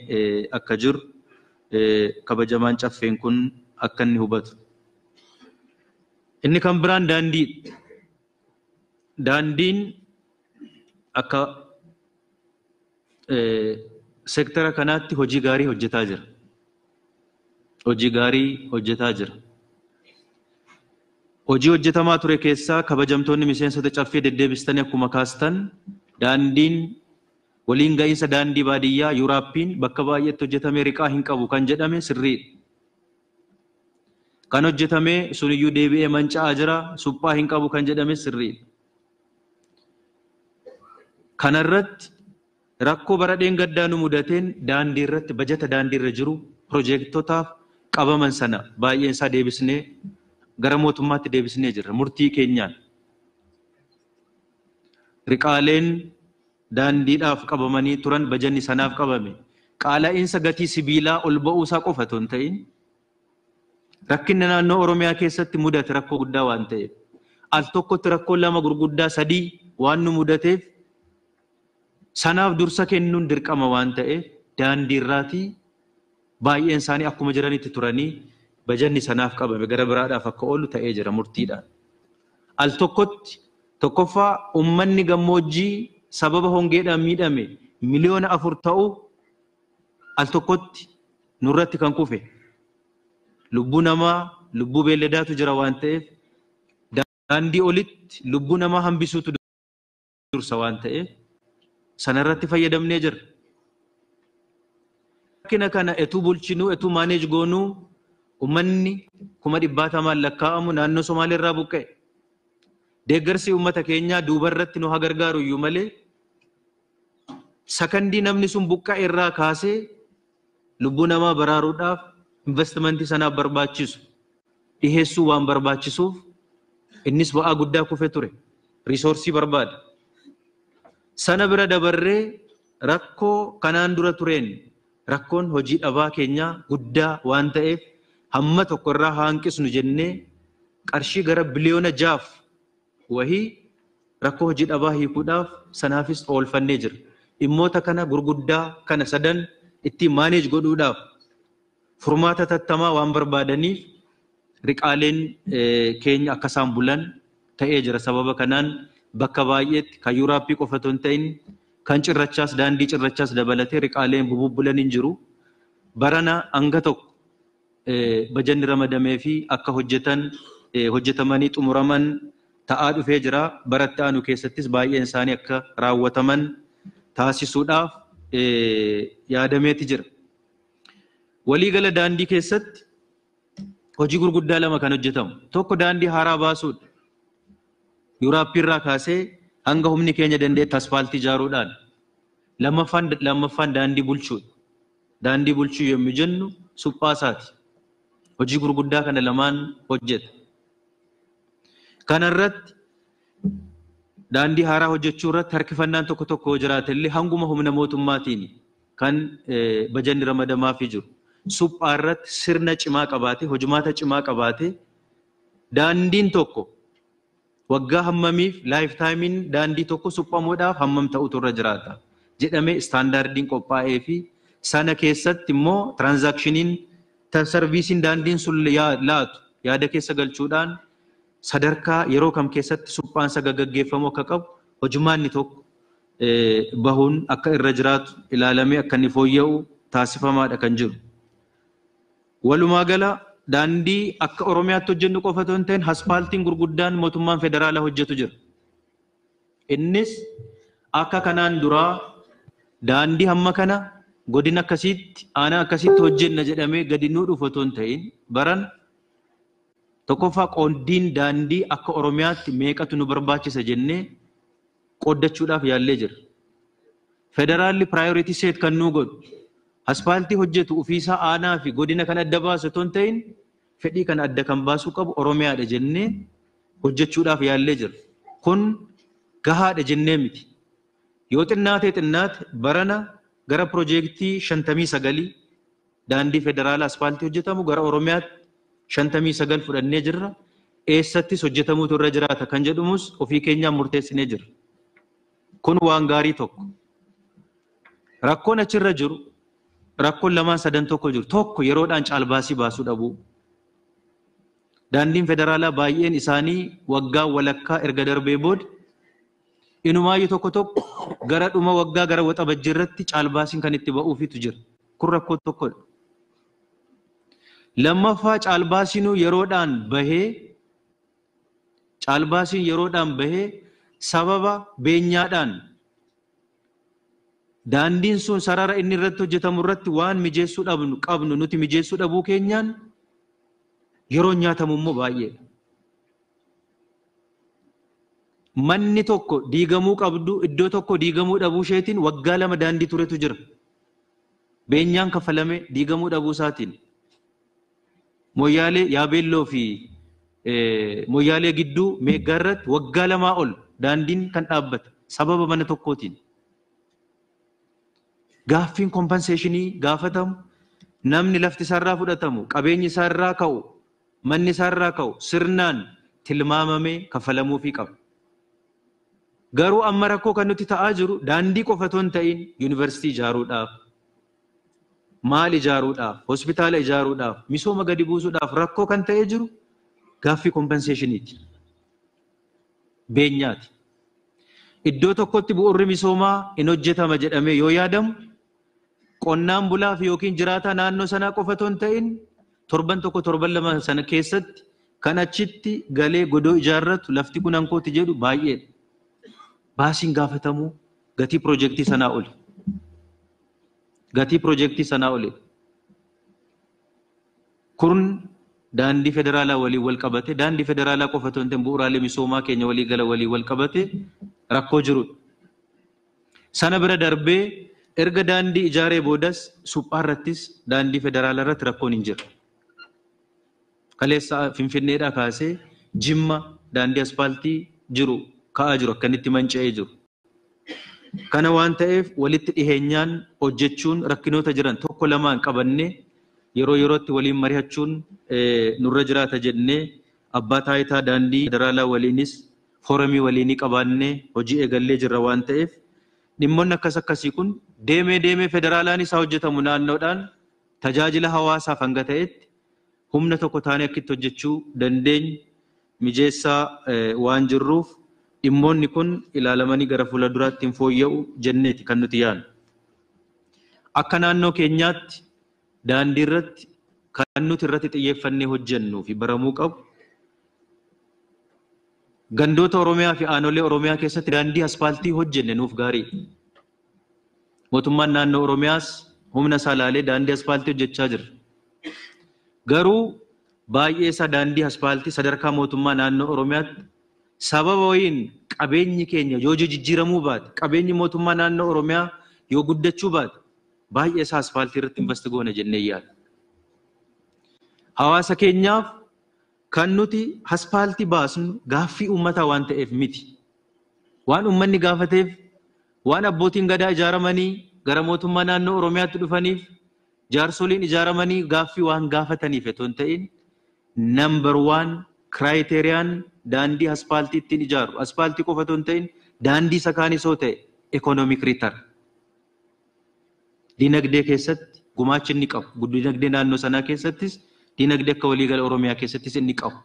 akka jiru kabajamaan caffeen kun akka inni hubatu. Inni kan biraan daandii. Daandiin akka seektara kanaatti hojii gaarii hojjetaa jira. Hojii gaarii hojjetaa jira. Hojii hojjetamaa ture keessaa kabajamtoonni miseensota caffee deddeebistanii akkuma kaastan daandiin waliin ga'iinsa daandii baadiyyaa Yuuraappiin bakka baay'eetti hojjetamee riqaa hin qabu kan jedhame sirriidha. Kan hojjetame suniyyuu deebi'ee manca'aa jira suphaa hin qabu kan jedhame sirriidha. Kanarratti rakkoo bara dheengaddaa nu mudateen daandii irratti bajata daandii irra jiru piroojeektotaaf qabaman sana baay'een isaa deebisnee gara mootummaatti deebisnee jirra murtii keenyaan. Riqaaleen daandiidhaaf qabamanii turan bajanni sanaaf qabame qaala'iinsa gatii sibiilaa ol ba'uu isaa qofa otoo hin ta'in rakkinni naannoo Oromiyaa keessatti mudate rakkoo guddaa waan ta'eef al tokkotti rakkoo 2 gurguddaa 3 waan nu mudateef sanaaf dursa kennuun dirqama waan ta'eef daandii irraatii baay'een isaanii akkuma jiranitti turanii bajanni sanaaf qabame gara biraadhaaf akka oolu ta'ee jira murtiidhaan. Al tokkotti tokkoffaa uummanni gammoojjii sababa hongeedhaan miidhame 4 miliyoona ta'u al tokkotti nurratti kan kufe lubbuu namaa lubbuu beelladaatu jira waan ta'eef daandii olitti lubbuu namaa hambisuutu dursa waan ta'eef sanarratti fayyadamnee jirra. Rakkina kana etuu bulchinuu etuu maaneej goonuu uummanni 100,000 lakkaa'amu naannoo Somaaliirraa buqqa'e. Deeggarsi uummata keenyaa duubarratti nu haa gargaaru iyyuu malee sakandii namni sun buqqa'e irraa kaasee lubbuu namaa baraaruudhaaf investimentii sanaaf barbaachisu dhiheessuu waan barbaachisuuf innis ba'aa guddaa kufe ture. Riisoorsii barbaada. Sana bira dabarree rakkoo kanaan dura tureen Rakkoon hojii dhabaa keenyaa guddaa waan ta'eef hamma tokko irraa hanqisnu jennee qarshii gara biliyoona 6 wahii rakkoo hojii dhabaa hiikuudhaaf sanaafis oolfannee jira. Dhimmoota kana gurguddaa kana sadan ittiin maaneej godhuudhaaf furmaata tattamaa waan barbaadaniif riqaaleen keenya akka isaan bulan ta'ee jira. Sababa kanaan bakka baay'eetti kan yuuraappii qofa otoo hin ta'in kan cirrachaas daandii cirrachaas dabalatee riqaaleen bubbulan hin jiru. Barana hanga tokko bajanni ramadamee fi akka hojjetan hojjetamanii xumuraman ta'aa dhufee jira. Baratti aanu keessattis baay'een isaanii akka raawwataman taasisuudhaaf yaadameeti jira. Waliigala daandii keessatti hojii gurguddaa lama kan hojjetamu. Tokko daandii haaraa baasuudha. Yuuraappii irraa kaasee hanga humni keenya dandeetti asfaaltii ijaaruudhaan. Lammaffaan daandii bulchuudha. Daandii bulchuu yommuu jennu suphaa isaati. Hojii gurguddaa kana lamaan hojjeta. Kanarratti daandii haaraa hojjechuu irratti harkifannaan tokko tokko jiraate illee hanguma humna mootummaatiin kan bajanni ramadamaafii jiru. Suphaa irratti sirna cimaa qabaate, hojimaata cimaa qabaate daandiin tokko waggaa hammamiif laayiftaayimiin daandii tokko suphamuudhaaf hammam ta'utu irra jiraata jedhamee istaandaardiin qophaa'ee fi sana keessatti immoo tiraanzaakshiniin sarviisiin daandiin sun laatu yaada keessa galchuudhaan sadarkaa yeroo kam keessatti suphaansa gaggeeffamu akka qabu hojimaanni tokko bahuun akka irra jiraatu ilaalamee akka inni fooyya'u taasifamaadha kan jiru. Walumaa gala daandii akka Oromiyaatti hojjennu qofa otoo hin ta'in aspaaltiin gurguddaan mootummaan federaalaa hojjetu jira. Innis akka kanaan duraa daandii hamma kana godina akkasiitti aanaa akkasitti hojjenna jedhamee gadi nuu dhufu otoo hin ta'in baran tokkoffaa qooddiin daandii akka Oromiyaatti meeqatu nu barbaachisa jennee qooddachuudhaaf yaallee jira. Federaalli piraayoriti seet kan nuu godhu aspaaltii hojjetu ofiisaa aanaa fi godina kan adda baasu otoo hin ta'in fedhii kan adda kan baasuu qabu Oromiyaadha jennee hojjechuudhaaf yaallee jira. Kun gahaadha jennee miti. Yoo xinnaate xinnaate barana gara piroojeektii 59 daandii federaalaa aspaaltii hojjetamu gara Oromiyaatti 59 fudhannee jirra. Eessattis hojjetamuutu irra jiraata kan jedhumus ofii keenyaan murteessinee jirra. Kun waan gaarii tokko. Rakkoon achirra jiru rakkoon lamaan sadan tokko jiru. Tokko yeroodhaan caalbaasii baasuu dhabuu. Daandiin federaalaa baay'een isaanii waggaa walakkaa erga darbee booda inumaayyuu tokko tokko gara dhuma waggaa gara waxabajjii irratti caalbaasiin kan itti ba'uufitu jira. Kun rakkoo tokkodha. Lammaffaa caalbaasiinuu yeroodhaan bahee caalbaasiin yeroodhaan bahee sababa beenyaadhaan daandiin sun sarara inni irratti hojjetamu irratti waan mijeessuu qabnu nuti mijeessuu dhabuu keenyaan yeroo nyaatamu immoo baay'eedha. Manni tokko diigamuu qabdu iddoo tokko diigamuu dhabuu isheetiin waggaa 2 daandii turetu jira. Beenyaan kaffalame diigamuu dhabuu isaatiin. Moyyaalee Yaabeelloo fi Moyyaalee gidduu Meeggaa irratti waggaa 2 ol daandiin kan dhaabbate sababa mana tokkootiin. Gaaffiin kompenseeshinii gaafatamu namni lafti isaarraa fudhatamu qabeenyi isaarraa ka'u manni isaarraa ka'u sirnaan tilmaamamee kaffalamuufii qaba. Garuu amma rakkoo kan nuti ta'aa jiru daandii qofa otoo hin ta'in yuunivarsiitii ijaaruudhaaf, maal ijaaruudhaaf, hospitaala ijaaruudhaaf, misooma gadi buusuudhaaf rakkoo kan ta'ee jiru gaaffii kompenseeshiniiti. Beenyaati. Iddoo tokkotti bu'uurri misoomaa hin hojjetama jedhamee yoo yaadamu qonnaan bulaaf yookiin jiraataa naannoo sanaa qofa otoo hin ta'in torban tokko torban lama sana keessatti kan achitti galee godoo ijaarratu lafti kun hankooti jedhu baay'eedha. Baasiin gaafatamuu gatii piroojeektii sanaa oli. Gatii piroojeektii sanaa oli. Kun daandii federaalaa waliin wal qabate, daandii federaalaa qofa otoo hin ta'in bu'uuraalee misoomaa keenya walii gala waliin wal qabate rakkoo jirudha. Sana bira darbee erga daandii ijaaree boodas suphaa irrattis daandii federaalaa irratti rakkoon hin jiru. Kaleessa Finfinneedhaa kaasee Jimma daandii aspaaltii jiru ka'aa jiru akkanitti manca'ee jiru. Kana waan ta'eef walitti dhiheenyaan hojjechuun rakkinoota jiran tokko lamaan qabannee yeroo yerootti waliin mari'achuun nurra jiraata jennee abbaa taayitaa daandii federaalaa waliinis foorumii waliinii qabaannee hojii eegallee jirra waan ta'eef dhimmoonni akkas akkasii kun deemee deemee federaalaan isaa hojjetamu naannoodhaan tajaajila hawaasaaf hanga ta'etti humna tokko taanee akkitti hojjechuu dandeenyu mijeessaa waan jirruuf dhimmoonni kun ilaalamanii gara fuula duraatti hin fooyya'u jenneeti kan nuti yaadnu. Akka naannoo keenyaatti daandii irratti kan nuti irratti xiyyeeffannee hojjennuu fi baramuu qabu gandoota Oromiyaa fi aanolee Oromiyaa keessatti daandii aspaaltii hojjenne nuuf gaarii. Mootummaan naannoo Oromiyaas humna isaa ilaalee daandii aspaaltii hojjechaa jira. Garuu baay'ee isaa daandii aspaaltii sadarkaa mootummaa naannoo Oromiyaatti sababa wayiin qabeenyi keenya yoo jijjiiramuu baate, qabeenyi mootummaa naannoo Oromiyaa yoo guddachuu baate, baay'ee isaa aspaaltii irratti invest goona jennee yaadna. Hawaasa keenyaaf kan nuti aspaaltii baasnu gaaffii uummataa waan ta'eef miti. Waan uummanni gaafateef, waan abbootiin gadaa ijaaramanii gara mootummaa naannoo Oromiyaatti dhufaniif, jaarsoliin ijaaramanii gaaffii waan gaafataniif otoo hin ta'in number one kiraayiteriyaan daandii aspaaltii ittiin ijaaru aspaaltii qofa otoo hin ta'in daandii isa kaanis yoo ta'e economic return. Dinagdee keessatti gumaachi inni qabu, dinagdee naannoo sanaa keessattis, dinagdee akka waliigala Oromiyaa keessattis inni qabu.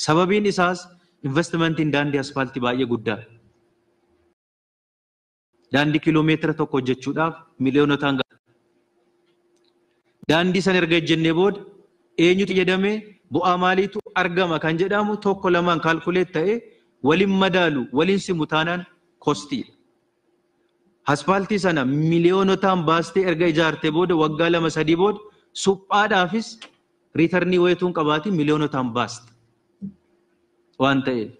Sababiin isaas investimentiin daandii aspaaltii baay'ee guddaadha. Daandii kiiloomeetira tokko hojjechuudhaaf miliyoonotaan gaha. Daandii sana erga hojjennee booda eenyutu jedhamee bu'aa maaliitu argama kan jedhamu tokko lamaan calculate ta'ee waliin madaalu waliin simu taanaan costiidha. Aspaaltii sana miliyoonotaan baastee erga ijaartee booda waggaa 2-3 booda suphaadhaafis returnii wayituun qabaatiin miliyoonotaan baasta. Waan ta'eef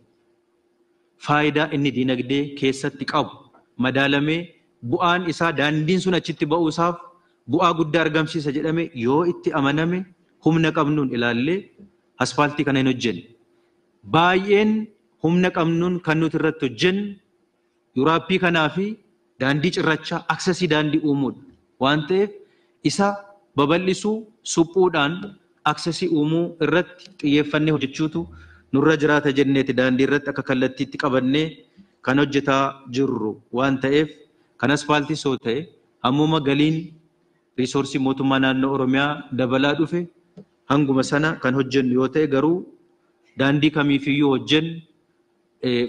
faayidaa inni dinagdee keessatti qabu madaalamee bu'aan isaa daandiin sun achitti ba'uusaaf bu'aa guddaa argamsiisa jedhame yoo itti amaname humna qabnuun ilaallee aspaaltii kana hin hojjenne. Baay'een humna qabnuun kan nuti irratti hojjennu yuraappii kanaa fi daandii cirrachaa accessii daandii uumuudha. Waan ta'eef isa babal'isuu suphuudhaan accessii uumuu irratti xiyyeeffannee hojjechuutu nurra jiraata jenneeti daandii irratti akka kallattiitti qabannee kan hojjetaa jirru waan ta'eef kan aspaaltii soo ta'e ammuma galiin resourcii mootummaa naannoo Oromiyaa dabalaa dhufe hanguma sana kan hojjennu yoo ta'e garuu daandii kamiifiyyuu hojjennu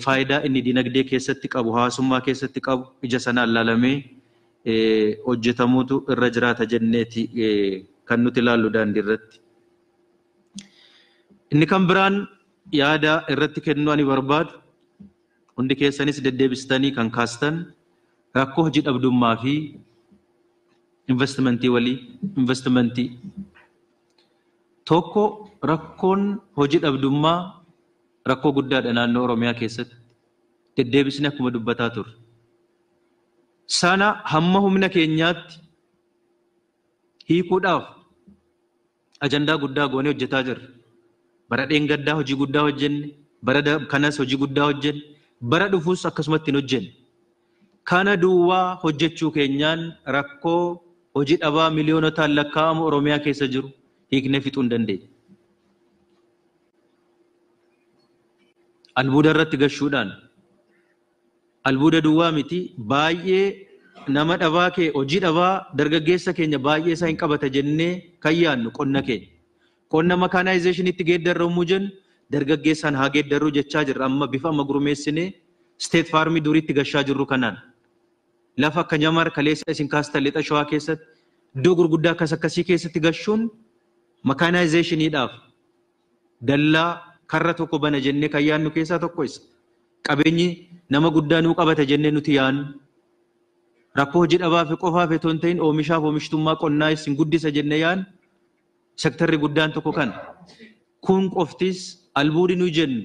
faayidaa inni dinagdee keessatti qabu hawaasummaa keessatti qabu ija sanaan ilaalamee hojjetamuutu irra jiraata jenneeti kan nuti ilaallu daandii irratti. Inni kan biraan yaada irratti kennuu ani barbaadu hundi keessanis deddeebistanii kan kaastan rakkoo hojii dhabdummaa fi investimentii walii investimentii tokko rakkoon hojii dhabdummaa rakkoo guddaadha naannoo Oromiyaa keessatti deddeebisni akkuma dubbataa turre. Sana hamma humna keenyaatti hiikuudhaaf ajandaa guddaa goonee hojjetaa jirra. Bara dheengaddaa hojii guddaa hojjenne, bara kanas hojii guddaa hojjenne, bara dhufuus akkasumatti hin hojjenne. Kana duwwaa hojjechuu keenyaan rakkoo hojii dhabaa miliyoonotaan lakkaa'amu Oromiyaa keessa jiru hiiknee fixuu hin dandeenye. Albuuda irratti gashuudhaan albuuda duwwaa miti baay'ee nama dhabaa kee hojii dhabaa dargaggeessa keenya baay'ee isaa hin qabata jennee kan yaadnu qonna keenya. Qonna mekaanaayizeeshiniitti geeddarramuu jennu dargaggeessaan haa geeddarruu jechaa jirra amma bifa amma gurmeessinee state farmii duriitti gashaa jirru kanaan. Lafa akka Nyamar kaleessa isin kaastan lixa Shawaa keessatti iddoo gurguddaa akkas akkasii keessatti gashuun mekaanaayizeeshiniidhaaf dallaa karra tokko bana jennee kan yaadnu keessaa tokko isa. Qabeenyi nama guddaa nuu qabata jennee nuti yaadnu. Rakkoo hojii dhabaa fi qofaaf otoo hin ta'in oomishaaf oomishtummaa qonnaa isin guddisa jennee yaadnu sektarri guddaan tokko kana. Kun qoftis albuudi nu jennu,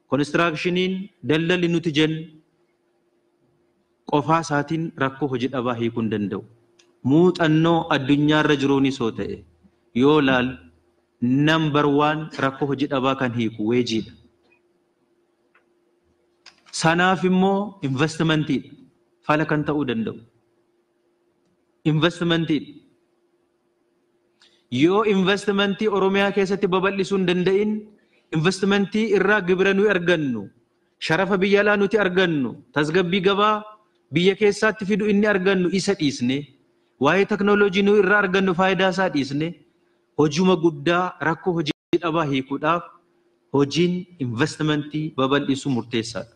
konistiraakshiniin daldalli nuti jennu qofaa isaatiin rakkoo hojii dhabaa hiikuu hin danda'u. Muuxannoo addunyaarra jiruunis yoo ta'e yoo laalu number one rakkoo hojii dhabaa kan hiiku weejiidha. Sanaaf immoo investmentiidha. Fala kan ta'uu danda'u. Investmentiidha. Yoo investmentii Oromiyaa keessatti babal'isuu hin danda'in, investmentii irraa gibira nuyi argannu, sharafa biyya alaa nuti argannu, tasgabbii gabaa biyya keessaatti fidu inni argannu isa dhiisne, waa'ee teknooloojii nuyi irraa argannu faayidaa isaa dhiisne, hojuma guddaa rakkoo hojii dhabaa hiikuudhaaf hojiin investmentii babal'isuu murteessaadha.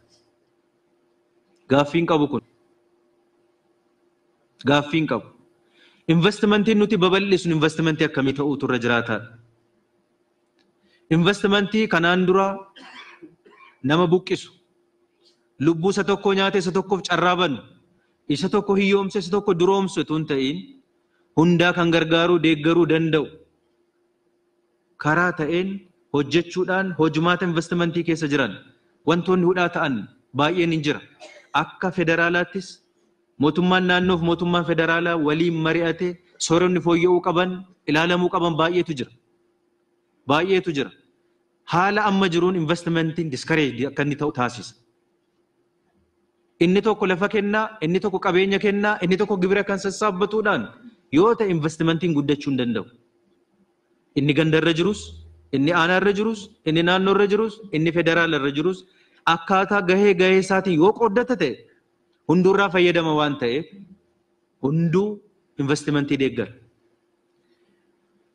Gaaffiin qabu kun. Gaaffiin qabu. Investmentiin nuti babal'isnu investmentii akkamii ta'uutu irra jiraataadha. Investmentii kanaan dura nama buqqisu, lubbuu isa tokko nyaate isa tokkoof carraa banu, isa tokko hiyyoomse isa tokko duroomsu otoo hin ta'in hundaa kan gargaaruu deeggaruu danda'u karaa ta'een hojjechuudhaan hojumaata investmentii keessa jiran wantoonni hudhaa ta'an baay'een hin jira. Akka federaalaattis mootummaan naannoof mootummaan federaalaa waliin mari'ate sooronni fooyya'uu qaban ilaalamuu qaban baay'eetu jira. Baay'eetu jira. Haala amma jiruun investmentiin discourage akka inni ta'u taasisa. Inni tokko lafa kennaa, inni tokko qabeenya kennaa, inni tokko gibira kan sassaabbatuudhaan yoo ta'e investmentiin guddachuu hin danda'u. Inni gandarra jirus, inni aanaarra jirus, inni naannoorra jirus, inni federaalarra jirus akkaataa gahee gahee isaatiin yoo qooddata ta'e hundurraa fayyadama waan ta'eef hunduu investmentii deeggara.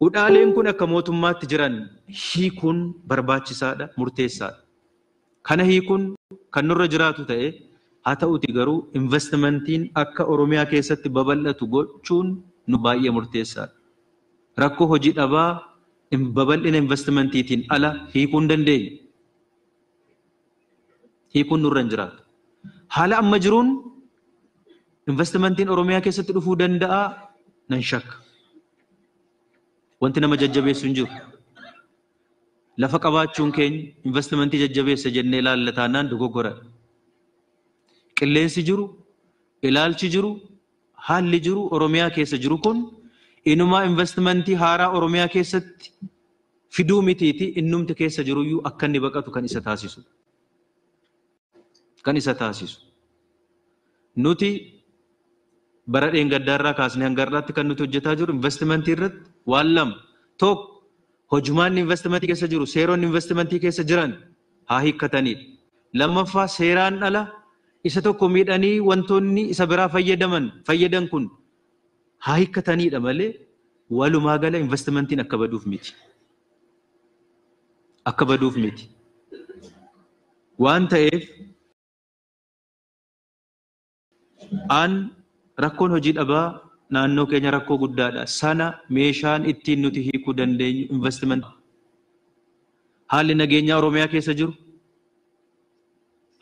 Hudhaaleen kun akka mootummaatti jiran hiikuun barbaachisaadha, murteessaadha. Kana hiikuun kan nurra jiraatu ta'e haa ta'uti garuu investmentiin akka Oromiyaa keessatti babal'atu gochuun nu baay'ee murteessaadha. Rakkoo hojii dhabaa babal'ina investmentiitiin ala hiikuu hin dandeenyu. Hiikuun nurra hin jiraatu. Haala amma jiruun investmentiin Oromiyaa keessatti dhufuu danda'a nan shakka. Wanti nama jajjabeessu hin jiru. Lafa qabaachuun keenya investmentii jajjabeessa jennee ilaalla taanaan dogoggoradha. Qilleensi jiru, ilaalchi jiru, haalli jiru Oromiyaa keessa jiru kun inumaa investmentii haaraa Oromiyaa keessatti fiduu mitiiti innumti keessa jiruyyuu akka inni baqatu kan isa taasisu. Kan isa taasisu. Nuti bara dheengaddaarraa kaasnee hanga har'aatti kan nuti hojjetaa jiru investmentii irratti waan lama. Tokko hojumaanni investmentii keessa jiru, seeronni investmentii keessa jiran haa hiikkatanidha. Lammaffaa seeraan ala isa tokko miidhanii wantoonni isa biraa fayyadan kun haa hiikkatanidha malee walumaa gala investmentiin akka baduuf miti. Akka baduuf miti. Waan ta'eef aan rakkoon hojii dhabaa naannoo keenya rakkoo guddaadha. Sana meeshaan ittiin nuti hiikuu dandeenyu investment. Haalli nageenyaa Oromiyaa keessa jiru,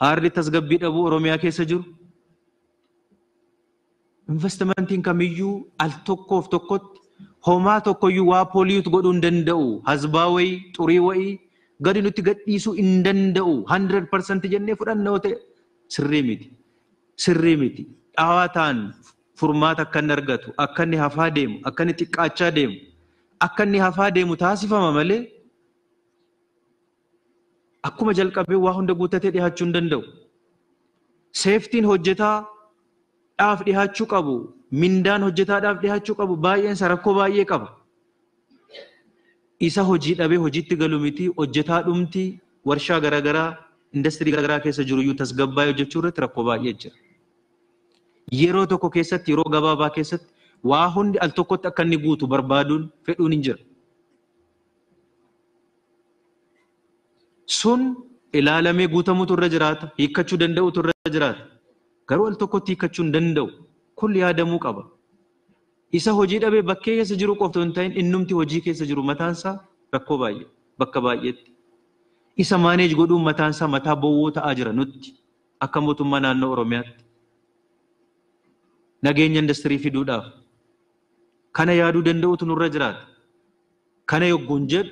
haalli tasgabbii dhabuu Oromiyaa keessa jiru, investmentiin kamiyyuu al tokkoof tokkotti homaa tokkoyyuu waa pooliyuut godhuu hin danda'u. Hasbaa wayii, xurii wayii gadi nutti gadhiisuu hin danda'u. 100% jennee fudhanna yoo ta'e sirrii miti. Sirrii miti. Dhaawaa ta'an furmaata akka inni argatu, akka inni hafaa deemu, akka inni xiqqaachaa deemu, akka inni hafaa deemu taasifama malee akkuma jalqabee waa hunda guuttatee dhiyaachuu hin danda'u. Seeftiin hojjetaadhaaf dhiyaachuu qabu, mindaan hojjetaadhaaf dhiyaachuu qabu baay'een isaa rakkoo baay'ee qaba. Isa hojii dhabee hojiitti galu miti, hojjetaa dhumti warshaa garaagaraa, industirii garaagaraa keessa jiru iyyuu tasgabbaa'ee hojjechuu irratti rakkoo baay'ee jira. Yeroo tokko keessatti, yeroo gabaabaa keessatti waa hundi al tokkotti akka inni guutu barbaaduun fedhuun hin jira. Sun ilaalamee guutamutu irra jiraata, hiikkachuu danda'utu irra jiraata. Garuu al tokkotti hiikkachuu hin danda'u. Kun yaadamuu qaba. Isa hojii dhabee bakkee keessa jiru qofa otoo hin ta'in innumti hojii keessa jiru mataansaa rakkoo baay'ee bakka baay'eetti. Isa maaneej godhuun mataansaa mataa bowwoo ta'aa jira nutti akka mootummaa naannoo Oromiyaatti. Nageenya industirii fiduudhaaf kana yaaduu danda'utu nurra jiraata. Kana yogguun jedhu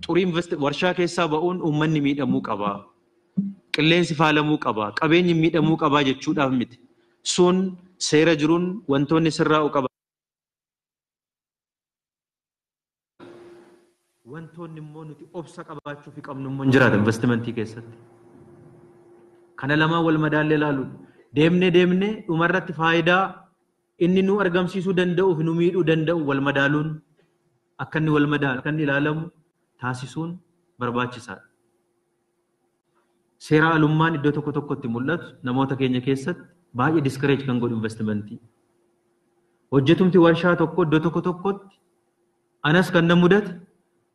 xurii warshaa keessaa ba'uun uummanni miidhamuu qaba. Qilleensi faalamuu qaba. Qabeenyi miidhamuu qaba jechuudhaaf miti. Sun seera jiruun wantoonni sirraa'uu qaba. Wantoonni immoo nuti obsa qabaachuu fi qabnu immoo hin jiraata investmentii keessatti. Kana lamaan wal madaallee ilaaluudha. Deemnee deemnee dhumarratti faayidaa inni nu argamsiisuu danda'uu fi nu miidhuu danda'u wal madaaluun akka inni wal madaalu akka inni ilaalamu taasisuun barbaachisaadha. Seera alummaan iddoo tokko tokkotti mul'atu namoota keenya keessatti baay'ee discourage kan godhu investimentii. Hojjetumti warshaa tokko iddoo tokko tokkotti anas kan na mudate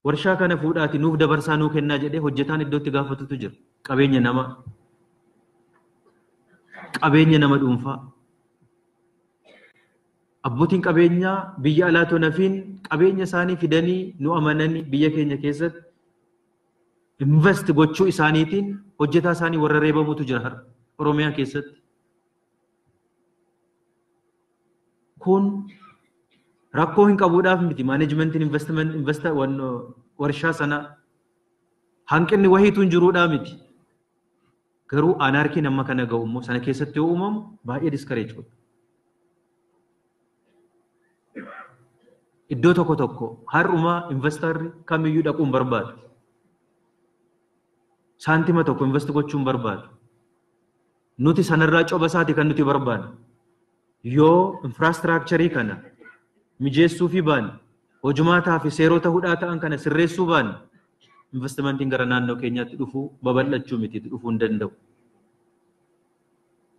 warshaa kana fuudhaati nuuf dabarsaa nuu kennaa jedhee hojjetaan iddootti gaafatutu jira. Qabeenya namaa, qabeenya nama dhuunfaa. Abbootiin qabeenyaa biyya alaa tonafiin qabeenya isaanii fidanii nu amananii biyya keenya keessatti invest gochuu isaaniitiin hojjetaa isaanii warra reebamutu jira har'a Oromiyaa keessatti. Kun rakkoo hin qabuudhaaf miti maaneejmentiin investment investa warshaa sana hanqinni wahiitu hin jiruudhaa miti. Garuu anaarkiin amma kana ga'u immoo sana keessatti yoo uumamu baay'ee discourage godha. Iddoo tokko tokko har'umaa investarri kamiyyuu dhaquu hin barbaadu. Saantima tokko invest gochuu hin barbaadu. Nuti sanarraa coba isaati kan nuti barbaadnu. Yoo infraastiraakcharii kana mijeessuu fi baanne, hojumaataa fi seerota hudhaa ta'an kana sirreessuu baanne, investimentiin gara naannoo keenyaatti dhufuu babal'achuu miti dhufuu hin danda'u.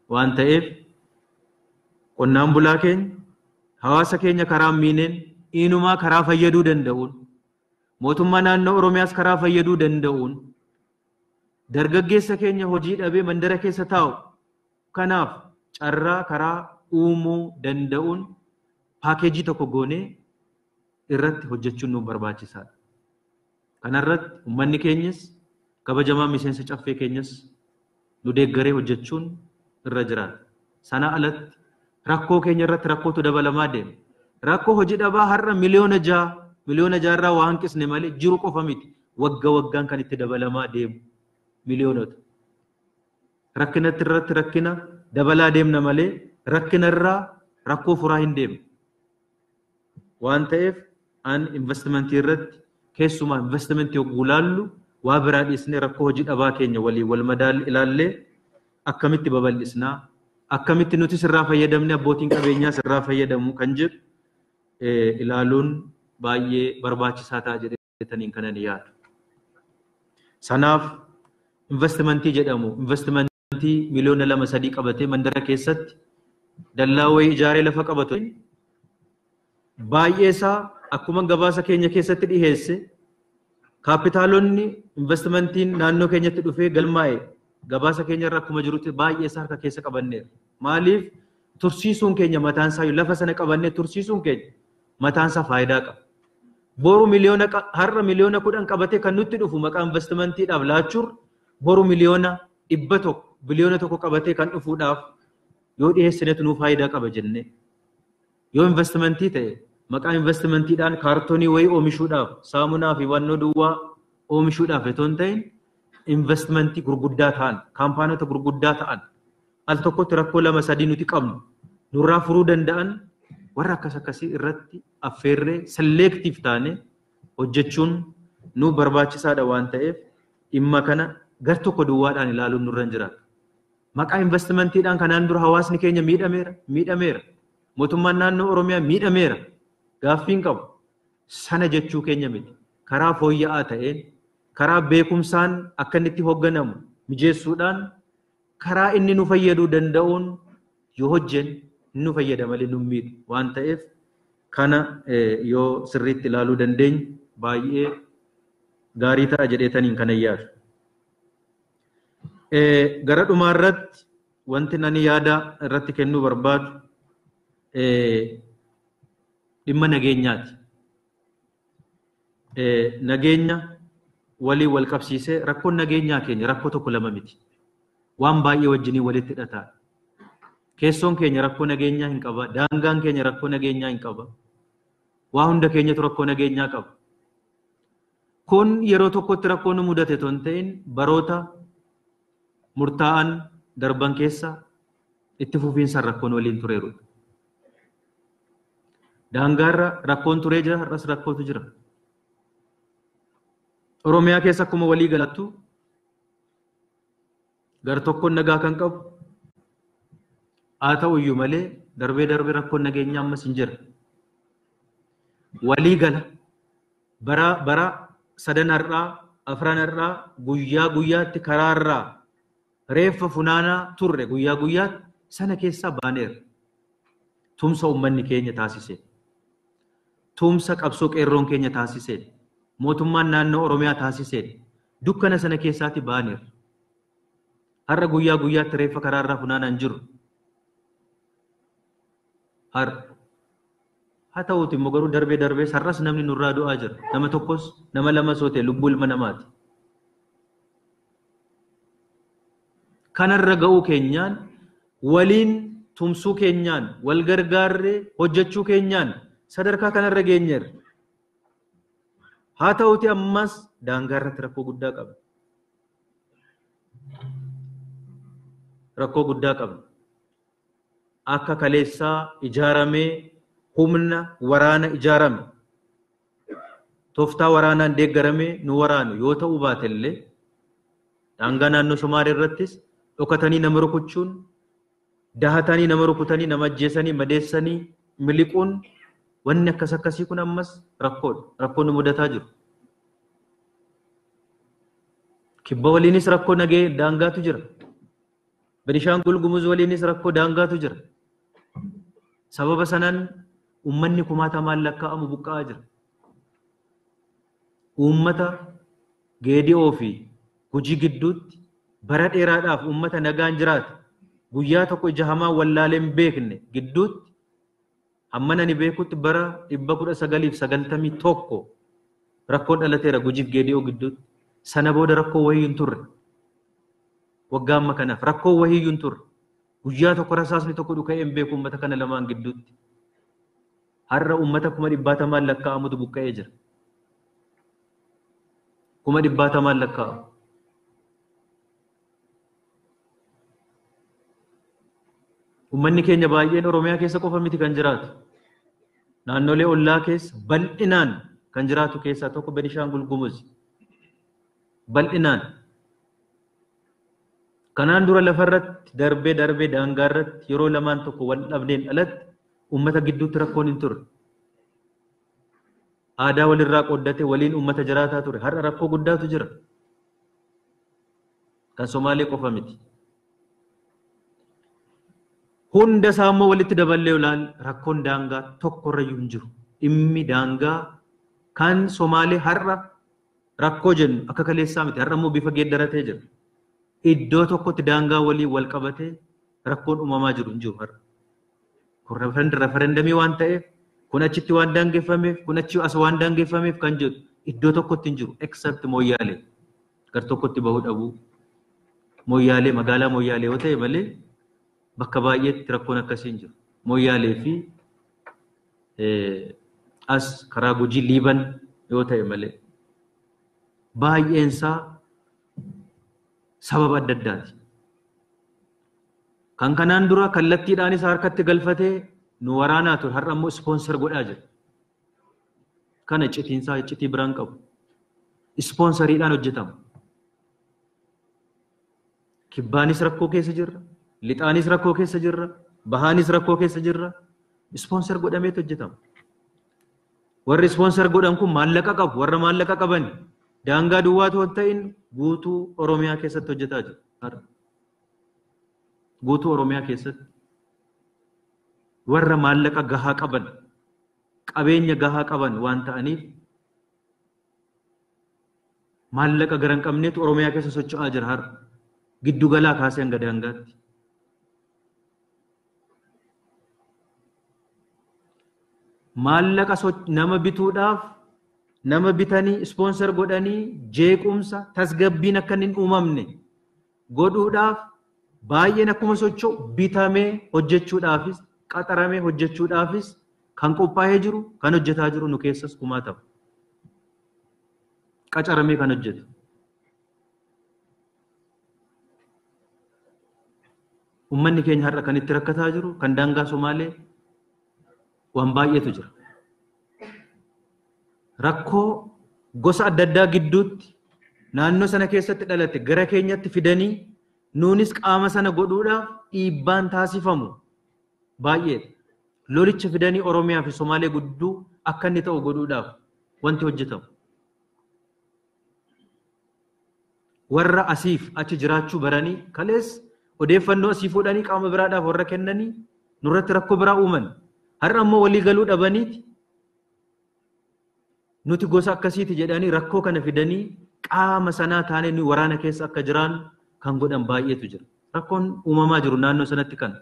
Waan ta'eef qonnaan bulaa keenya hawaasa keenya karaa miineen inumaa karaa fayyaduu danda'uun mootummaa naannoo Oromiyaas karaa fayyaduu danda'uun dargaggeessa keenya hojii dhabee mandara keessa taa'u kanaaf carraa karaa uumuu danda'uun paakeejii tokko goonee irratti hojjechuun nu barbaachisaadha. Kanarratti uummanni keenyas kabajamaa miseensa caffee keenyas nu deeggaree hojjechuun irra jiraata. Sana alatti rakkoo keenya irratti rakkootu dabalamaa deema. Rakkoo hojii dhabaa har'a miliyoona 6 irraa waa hanqisne malee jiru qofa miti. Wagga waggaan kan itti dabalamaa deemu miliyoonota. Rakkinatti irratti rakkina dabalaa deemna malee rakkina irraa rakkoo furaa hin deemne. Waan ta'eef an investimentii irratti keessumaa investimentii yogguu ilaallu waa biraa dhiisnee rakkoo hojii dhabaa keenya waliin wal madaalli ilaallee akkamitti babal'isnaa, akkamitti nuti sirraa fayyadamne abbootiin qabeenyaa sirraa fayyadamu kan jedhu ilaaluun baay'ee barbaachisaa ta'a jedheetaniin kanan yaadu. Sanaaf investimentii jedhamu investimentii miliyoona 2-3 qabatee mandara keessatti dallaa wayii ijaaree lafa qabatu baay'ee isaa akkuma gabaasa keenya keessatti dhiheesse kaapitaalonni investimentiin naannoo keenyatti dhufee galmaa'e gabaasa keenya irra akkuma jirutti baay'ee isaa harka keessa qabanneera. Maaliif tursiisuun keenya mataan isaa lafa sana qabannee tursiisuun keenya mataan isaa faayidaa qaba. Boru har'a miliyoona 10 qabatee kan nutti dhufu maqaa investimentiidhaaf laachuur boru miliyoona 100 biliyoona 1 qabatee kan dhufuudhaaf yoo dhiheessinetu nuu faayidaa qaba jennee. Yoo investimentii ta'e maqaa investimentiidhaan kaartoonii wayii oomishuudhaaf saamunaa fi wannoo duwwaa oomishuudhaaf otoo hin ta'in investimentii gurguddaa ta'an kaampaanota gurguddaa ta'an al tokkotti rakkoo 2-3 nuti qabnu nurraa furuu danda'an warra akkas akkasii irratti affeerree selektiif taane hojjechuun nu barbaachisaadha waan ta'eef dhimma kana gar tokko duwwaadhaan ilaaluun nurra hin jiraatu. Maqaa investimentiidhaan kanaan dura hawaasni keenya miidhameera. Mootummaan naannoo Oromiyaa miidhameera. Gaaffiin qabu sana jechuu keenya miti. Karaa fooyya'aa ta'een karaa beekumsaan akka inni itti hoogganamu mijeessuudhaan karaa inni nu fayyaduu danda'uun yoo hojjenne nu fayyada malee nu miidhu waan ta'eef kana yoo sirriitti ilaaluu dandeenye baay'ee gaarii ta'a jedheetaniin kana yaadu. Gara dhumaa irratti wanti ani yaada irratti kennuu barbaadu dhimma nageenyaati. Nageenya walii wal qabsiisee rakkoon nageenyaa keenya rakkoo tokko lama miti. Waan baay'ee wajjinii walitti hidhataa. Keessoon keenya rakkoo nageenyaa hin qaba. Daangaan keenya rakkoo nageenyaa hin qaba. Waa hunda keenyatu rakkoo nageenyaa qaba. Kun yeroo tokkotti rakkoo nu mudate otoo hin ta'in baroota murtaa'an darban keessa itti fufiinsaan rakkoon waliin tureerudha. Daangaarra rakkoon turee jira, har'as rakkootu jira. Oromiyaa keessa akkuma walii galattu Gar tokkoon nagaa kan qabu haa ta'u iyyuu malee darbee darbee rakkoon nageenyaa ammas hin jira. Walii gala bara bara sadan har'aa afran har'aa guyyaa guyyaatti karaarraa reeffa funaanaa turre guyyaa guyyaatti sana keessaa baaneerra. Tumsa uummanni keenya taasiseen, tumsa qabsoo qeerroon keenya taasiseen, mootummaan naannoo Oromiyaa taasiseen dukkana sana keessaatti baaneerra. Har'a guyyaa guyyaatti reeffa karaarraa funaanaa hin jiru. Har'a haa ta'uuti immoo garuu darbee darbee har'as namni nurraa du'aa jira. Nama tokkos nama lamas yoo ta'e lubbuu ilma namaati. Kanarra ga'uu keenyaan waliin tumsuu keenyaan wal gargaarree hojjechuu keenyaan sadarkaa kanarra geenyeerra. Haa ta'uuti ammas daangaa irratti rakkoo guddaa qabna. Rakkoo guddaa qabna. Akka kaleessaa ijaaramee humna waraana ijaarame tooftaa waraanaan deeggaramee nu waraanu yoo ta'uu baatellee daangaa naannoo Somaalee irrattis dhokatanii nama rukuchuun dahatanii nama rukutanii nama ajjeesanii madeessanii miliquun wanni akkas akkasii kun ammas rakkoodha. Rakkoon nu mudataa jiru. Kibba waliinis rakkoo nagee daangaatu jira. Benishaangul Gumuz waliinis rakkoo daangaatu jira. Sababa sanaan uummanni kumaatamaan lakkaa'amu buqqa'aa jira. Uummata Geedi'oo fi Gujii gidduutti bara dheeraadhaaf uummata nagaan jiraate guyyaa tokko ija hamaa wallaalee hin beekne gidduutti hamma ani beekutti bara 1991 rakkoon dhalateera Gujiif Geedi'oo gidduutti. Sana booda rakkoo wayii hin turre. Waggaa amma kanaaf rakkoo wayii hin turre. Guyyaa tokko rasaasni tokko dhuka'ee hin beeku uummata kana lamaan gidduutti. Har'a uummata 100,000 lakkaa'amutu buqqa'ee jira. 100,000 lakkaa'amu. Uummanni keenya baay'een Oromiyaa keessa qofa miti kan jiraatu. Naannolee ollaa keessa bal'inaan kan jiraatu keessaa tokko Benishaangul Gumuz. Bal'inaan. Kanaan dura lafarratti darbee darbee daangaa irratti yeroo lamaan tokko wal dhabneen alatti uummata gidduutti rakkoon hin turre. Aadaa walirraa qooddatee waliin uummata jiraataa ture. Har'a rakkoo guddaatu jira. Kan Somaalee qofa miti. Hunda isaa immoo walitti daballee olaal rakkoon daangaa tokkorrayyuu hin jiru. Dhimmi daangaa kan Somaalee har'a rakkoo jennu akka kaleessaa miti. Har'a immoo bifa geeddaratee jira. Iddoo tokkotti daangaa waliin wal qabatee rakkoon uumamaa jiru hin jiru har'a. Kun referendamii waan ta'eef, kun achitti waan daangeffameef, kun achi as waan daangeffameef kan jedhu iddoo tokkotti hin jiru except Mooyyaalee. Gar tokkotti bahuu dhabuu. Mooyyaalee magaalaa Mooyyaalee yoo ta'e malee bakka baay'eetti rakkoon akkasii hin jiru. Mooyyaalee fi as karaa Gujii Liiban yoo ta'e malee baay'een isaa sababa adda addaati. Kan kanaan dura kallattiidhaanis harkatti galfatee nu waraanaa ture har'a immoo ispoonsar godhaa jira. Kana icciitiinsaa icciitii biraan qabu. Ispoonsariidhaan hojjetama. Kibbaanis rakkoo keessa jirra. Lixaanis rakkoo keessa jirra. Bahaanis rakkoo keessa jirra. Ispoonsar godhameetu hojjetama. Warri ispoonsar godhan kun maallaqa qabu. Warra maallaqa qaban daangaa duwwaa otoo hin ta'in guutuu Oromiyaa keessatti hojjetaa jiru. Guutuu Oromiyaa keessatti warra maallaqa gahaa qaban, qabeenya gahaa qaban waan ta'aniif maallaqa gara hin qabneetu Oromiyaa keessa socho'aa jira har'a. Giddu galaa kaasee hanga daangaatti. Maallaqa nama bituudhaaf nama bitanii ispoonsar godhanii jeequmsa tasgabbiin akka hin uumamne godhuudhaaf baay'een akkuma socho'u bitamee hojjechuudhaafis qaxaramee hojjechuudhaafis kan qophaa'ee jiru kan hojjetaa jiru nu keessas kumaatama. Qacaramee kan hojjetu. Uummanni keenya har'a kan itti rakkataa jiru kan daangaa Somaalee waan baay'eetu jira. Rakkoo gosa adda addaa gidduutti naannoo sana keessatti dhalate gara keenyatti fidanii Nuunis qaama sana godhuudhaaf dhiibbaan taasifamu baay'eedha. Lolicha fidanii Oromiyaa fi Somaalee gidduu akka inni ta'u godhuudhaaf wanti hojjetamu. Warra asiif achi jiraachuu baranii kalees odeeffannoo asii fuudhanii qaama biraadhaaf warra kennanii nurratti rakkoo biraa uuman. Har'a ammoo walii galuu dhabaniiti nuti gosa akkasiiti jedhanii rakkoo kana fidanii qaama sanaa taanee nu waraana keessa akka jiraan kan godhan baay'eetu jira. Rakkoon uumamaa jiru naannoo sanatti kana.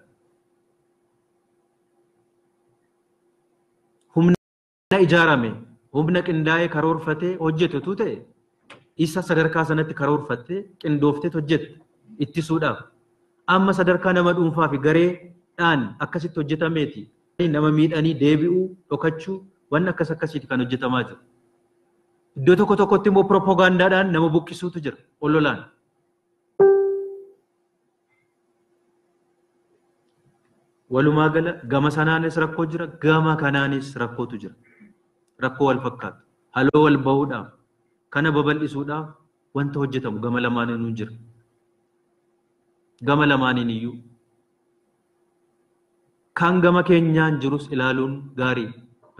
Humna ijaarame, humna qindaa'ee karoorfatee hojjetutu ta'e isa sadarkaa sanatti karoorfattee qindooftee hojjette ittisuudhaaf. Amma sadarkaa nama dhuunfaa fi gareedhaan akkasitti hojjetameeti. Nama miidhanii deebi'uu, dhokachuu waan akkas akkasiiti kan hojjetamaa jiru. Iddoo tokko tokkotti immoo propoogaandaadhaan nama buqqisuutu jira ololaan. Walumaa gala gama sanaanis rakkoo jira, gama kanaanis rakkootu jira. Rakkoo wal fakkaatu. Haloo wal bahuudhaaf, kana babal'isuudhaaf wanta hojjetamu gama lamaaniinuu jira. Gama lamaaniin iyyuu. Kan gama keenyaan jirus ilaaluun gaarii.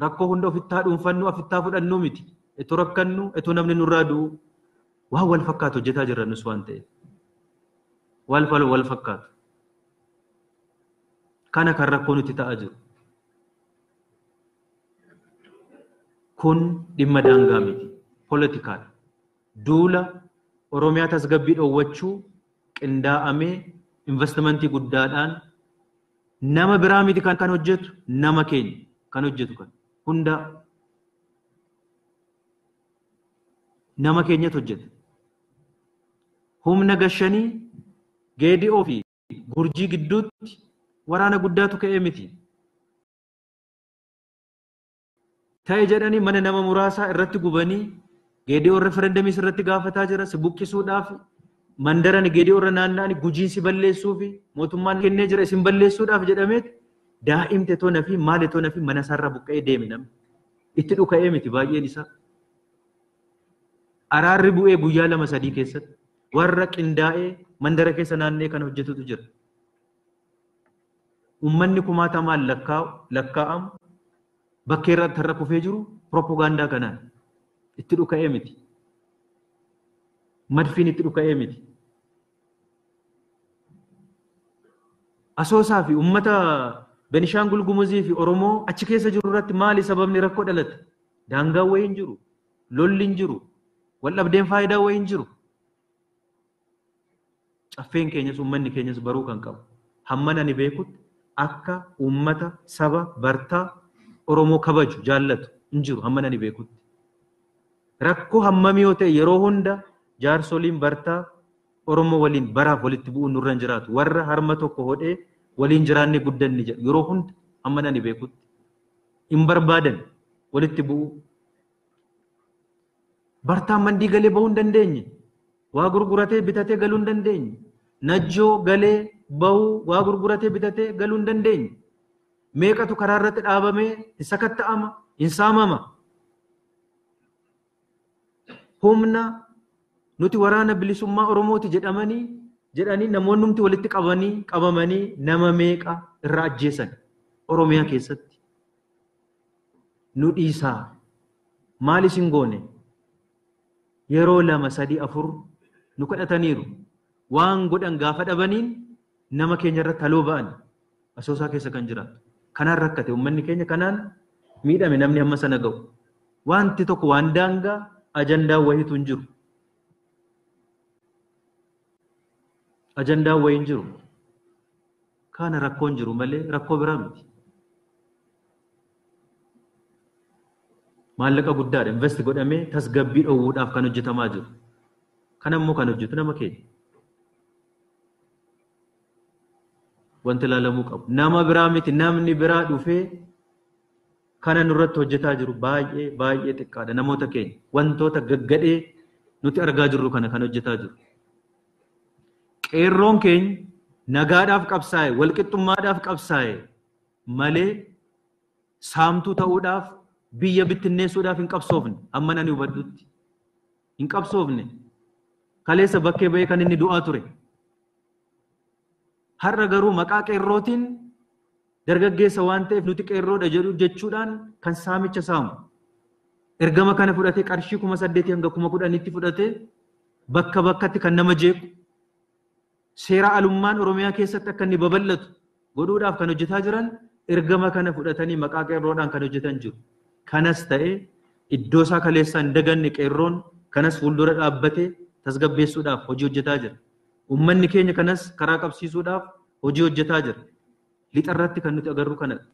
Rakkoo hunda ofittaa dhuunfannu, ofittaa fudhannuu miti. Itoo rakkannu, itoo namni nurraa du'u waan wal fakkaatu hojjetaa jirra nus waan ta'eef. Wal fakkaatu. Kana kan rakkoo nuti ta'aa jiru. Kun dhimma daangaa miti. Poolitikaadha. Duula Oromiyaa tasgabbii dhoowwachuu qindaa'amee investimentii guddaadhaan nama biraa miti kan hojjetu nama keenya kan hojjetu kan hunda nama keenyatu hojjeta. Humna gashanii Geedi'oo fi Gurjii gidduutti waraana guddaatu ka'ee miti. Ta'e jedhanii mana nama muraasaa irratti gubanii Geedi'oo referendamis irratti gaafataa jira. Si buqqisuudhaaf mandaran Geedi'oo irra naanna'anii gujiin si balleessuu fi mootummaan kennee jira isin balleessuudhaaf jedhameet daa'imte tona fi maali tona fi mana isaarraa buqqa'ee deeme namni. Itti dhuka'ee miti baay'een isaa. Araarri bu'ee guyyaa 2-3 keessatti warra qindaa'ee mandara keessa naanna'ee kan hojjetutu jira. Uummanni kumaatamaan lakkaa'amu bakkee irratti har'a kufee jiru propoogaandaa kanaan itti dhuka'ee miti. Madfiin itti dhuka'ee miti. Asoosaa fi uummata Benishaangul Gumuzii fi Oromoo achi keessa jiru irratti maali sababni rakkoo dhalate? Daangaan wayii hin jiru, lolli hin jiru, wal dhabdeen faayidaa wayii hin jiru. Caffeen keenyas uummanni keenyas baruu kan qabu. Hamman ani beekutti akka uummata saba bartaa Oromoo kabaju jaallatu hin jiru hamman ani beekutti. Rakkoo hammamii yoo ta'e yeroo hunda jaarsoliin bartaa Oromoo waliin baraaf walitti bu'uun nurra hin jiraatu. Warra harma tokko hodhee waliin jiraannee guddanne jedhu yeroo hunda hamman ani beekutti. Hin barbaadan walitti bu'uu. Bartaan mandii galee bahuu hin dandeenye. Waa gurguratee bitatee galuu hin dandeenye. Najjoo galee bahuu waa gurguratee bitatee galuu hin dandeenye. Meeqatu karaa irratti dhaabamee hin sakatta'ama, hin saamama. Humna nuti waraana bilisummaa Oromooti jedhanii namoonni walitti qabamanii nama meeqa irraa ajjeesan Oromiyaa keessatti. Nu dhiisaa. Maal isin goone? Yeroo 2, 3, 4 nu kadhataniiru. Waan godhan gaafa dhabaniin nama keenya irratti haloo ba'an Asoosaa keessa kan jiraatu. Kanaan rakkate uummanni keenya kanaan miidhame namni hamma sana ga'u. Wanti tokko waan daangaa ajandaa wayiitu hin jiru. Ajandaan wayii hin jiru. Kana rakkoon jiru malee rakkoo biraa miti. Maallaqa guddaadha invest godhamee tasgabbii dhoowwuudhaaf kan hojjetamaa jiru. Kana immoo kan hojjetu nama keenya. Wanti ilaalamuu qabu. Nama biraa miti namni biraa dhufee kana nurratti hojjetaa jiru baay'ee baay'ee xiqqaadha namoota keenya. Wantoota gaggadhee nuti argaa jirru kana kan hojjetaa jiru. Qeerroon keenya nagaadhaaf qabsaa'e, walqixxummaadhaaf qabsaa'e malee saamtuu ta'uudhaaf biyya bittinneessuudhaaf hin qabsoofne. Hamman ani hubadhutti hin qabsoofne. Kaleessa bakkee ba'ee kan inni du'aa ture. Har'a garuu maqaa qeerrootiin dargaggeessa waan ta'eef nuti qeerroodha jedhu jechuudhaan kan saamicha saamu. Ergama kana fudhatee qarshii 8,000 hanga 10,000tti fudhatee bakka bakkatti kan nama jeequ seera alummaan Oromiyaa keessatti akka inni babal'atu godhuudhaaf kan hojjetaa jiran ergama kana fudhatanii maqaa qeerroodhaan kan hojjetan jiru. Kanas ta'e iddoo isaa kaleessaa hin daganne qeerroon kanas fuuldura dhaabbatee tasgabbeessuudhaaf hojii hojjetaa jira. Uummanni keenya kanas karaa qabsiisuudhaaf hojii hojjetaa jira. Lixa irratti kan nuti agarru kanadha.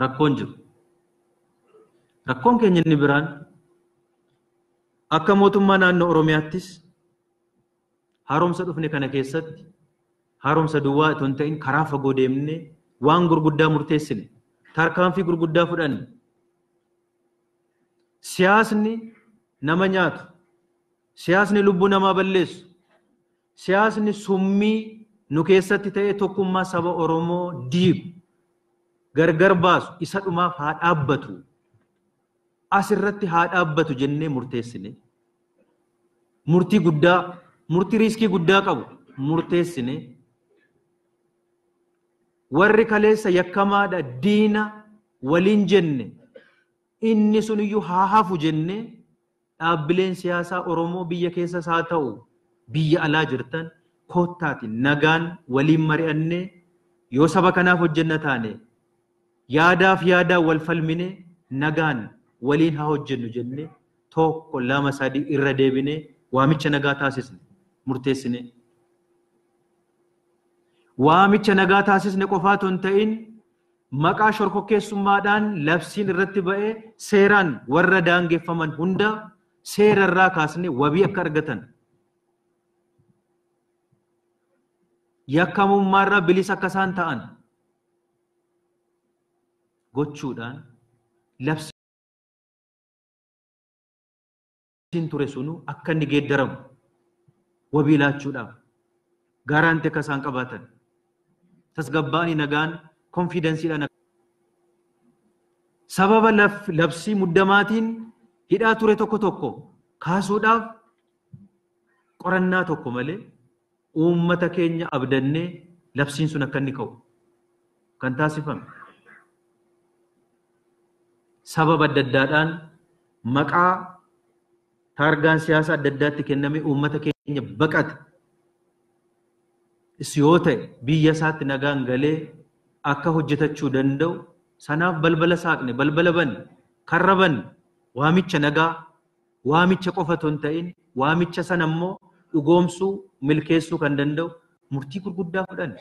Rakkoon jiru. Rakkoon keenya inni biraan akka mootummaa naannoo Oromiyaattis haaromsa dhufne kana keessatti haaromsa duwwaa itoo hin ta'in karaa fagoo deemnee waan gurguddaa murteessine, tarkaanfii gurguddaa fudhanne. Siyaasni nama nyaatu, siyaasni lubbuu namaa balleessu, siyaasni summii nu keessatti ta'ee tokkummaa saba Oromoo diigu, gargar baasu isa dhumaaf haa dhaabbatu, asirratti haa dhaabbatu jennee murteessine. Murtii guddaa, murtii riiskii guddaa qabu murteessine. Warri kaleessa yakkamaadha diina waliin jenne inni suniyyuu haa hafu jenne dhaabbileen siyaasaa Oromoo biyya keessas haa ta'u biyya alaa jirtan koottaati nagaan waliin mari'annee yoo saba kanaaf hojjenna taane yaadaaf yaadaan wal falmine nagaan waliin haa hojjennu jenne 1 2 3 irra deebine waamicha nagaa taasisne murteessine. Waamicha nagaa taasisne qofaa otoo hin ta'in maqaa shorkokkeessummaadhaan labsiin irratti ba'ee seeraan warra daangeffaman hunda seera irraa kaasne wabii akka argatan yakkamummaarraa bilisa akka isaan ta'an gochuudhaan labsiin ture sunu akka inni geeddaramu wabii laachuudhaaf gaaraantii akka isaan qabaatan tasgabbaa'anii nagaan konfiidensiidhaan sababa labsii muddamaatiin hidhaa ture tokko tokko kaasuudhaaf qorannaa tokko malee uummata keenya abdannee labsiin sun akka inni ka'u kan taasifame. Sababa adda addaadhaan maqaa taargaan siyaasaa adda addaatti kenname uummata keenya baqate. Yoo ta'e biyya isaatti nagaan galee akka hojjetachuu danda'u sanaaf balbala saaqne, balbala banne, karra banne, waamicha nagaa, waamicha qofa otoo hin ta'in waamicha sana immoo dhugoomsuu, milkeessuu kan danda'u murtii gurguddaa fudhanne.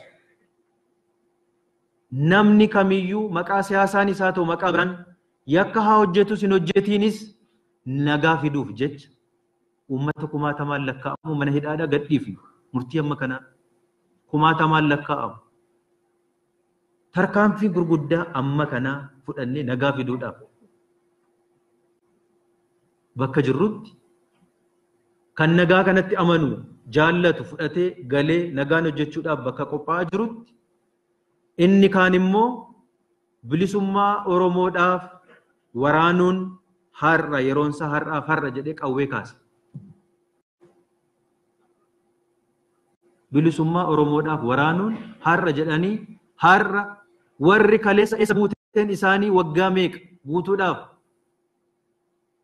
Namni kamiyyuu maqaa siyaasaan isaa ta'u maqaa biraan yakka haa hojjetus hin hojjetiinis nagaa fiduuf jecha uummata kumaatamaan lakkaa'amu mana hidhaadhaa gadhiifne murtii amma kanaa kumaatamaan lakkaa'amu. Tarkaanfii gurguddaa amma kanaa fudhannee nagaa fiduudhaaf bakka jirrutti kan nagaa kanatti amanu jaallatu fudhatee galee nagaan hojjechuudhaaf bakka qophaa'aa jirutti inni kaan immoo bilisummaa Oromoodhaaf waraanuun har'a yeroonsa har'aaf har'a jedhee qawwee kaase. Bilisummaa Oromoodhaaf waraanuun har'a jedhanii har'a warri kaleessa isa buuteen isaanii waggaa meeqa guutuudhaaf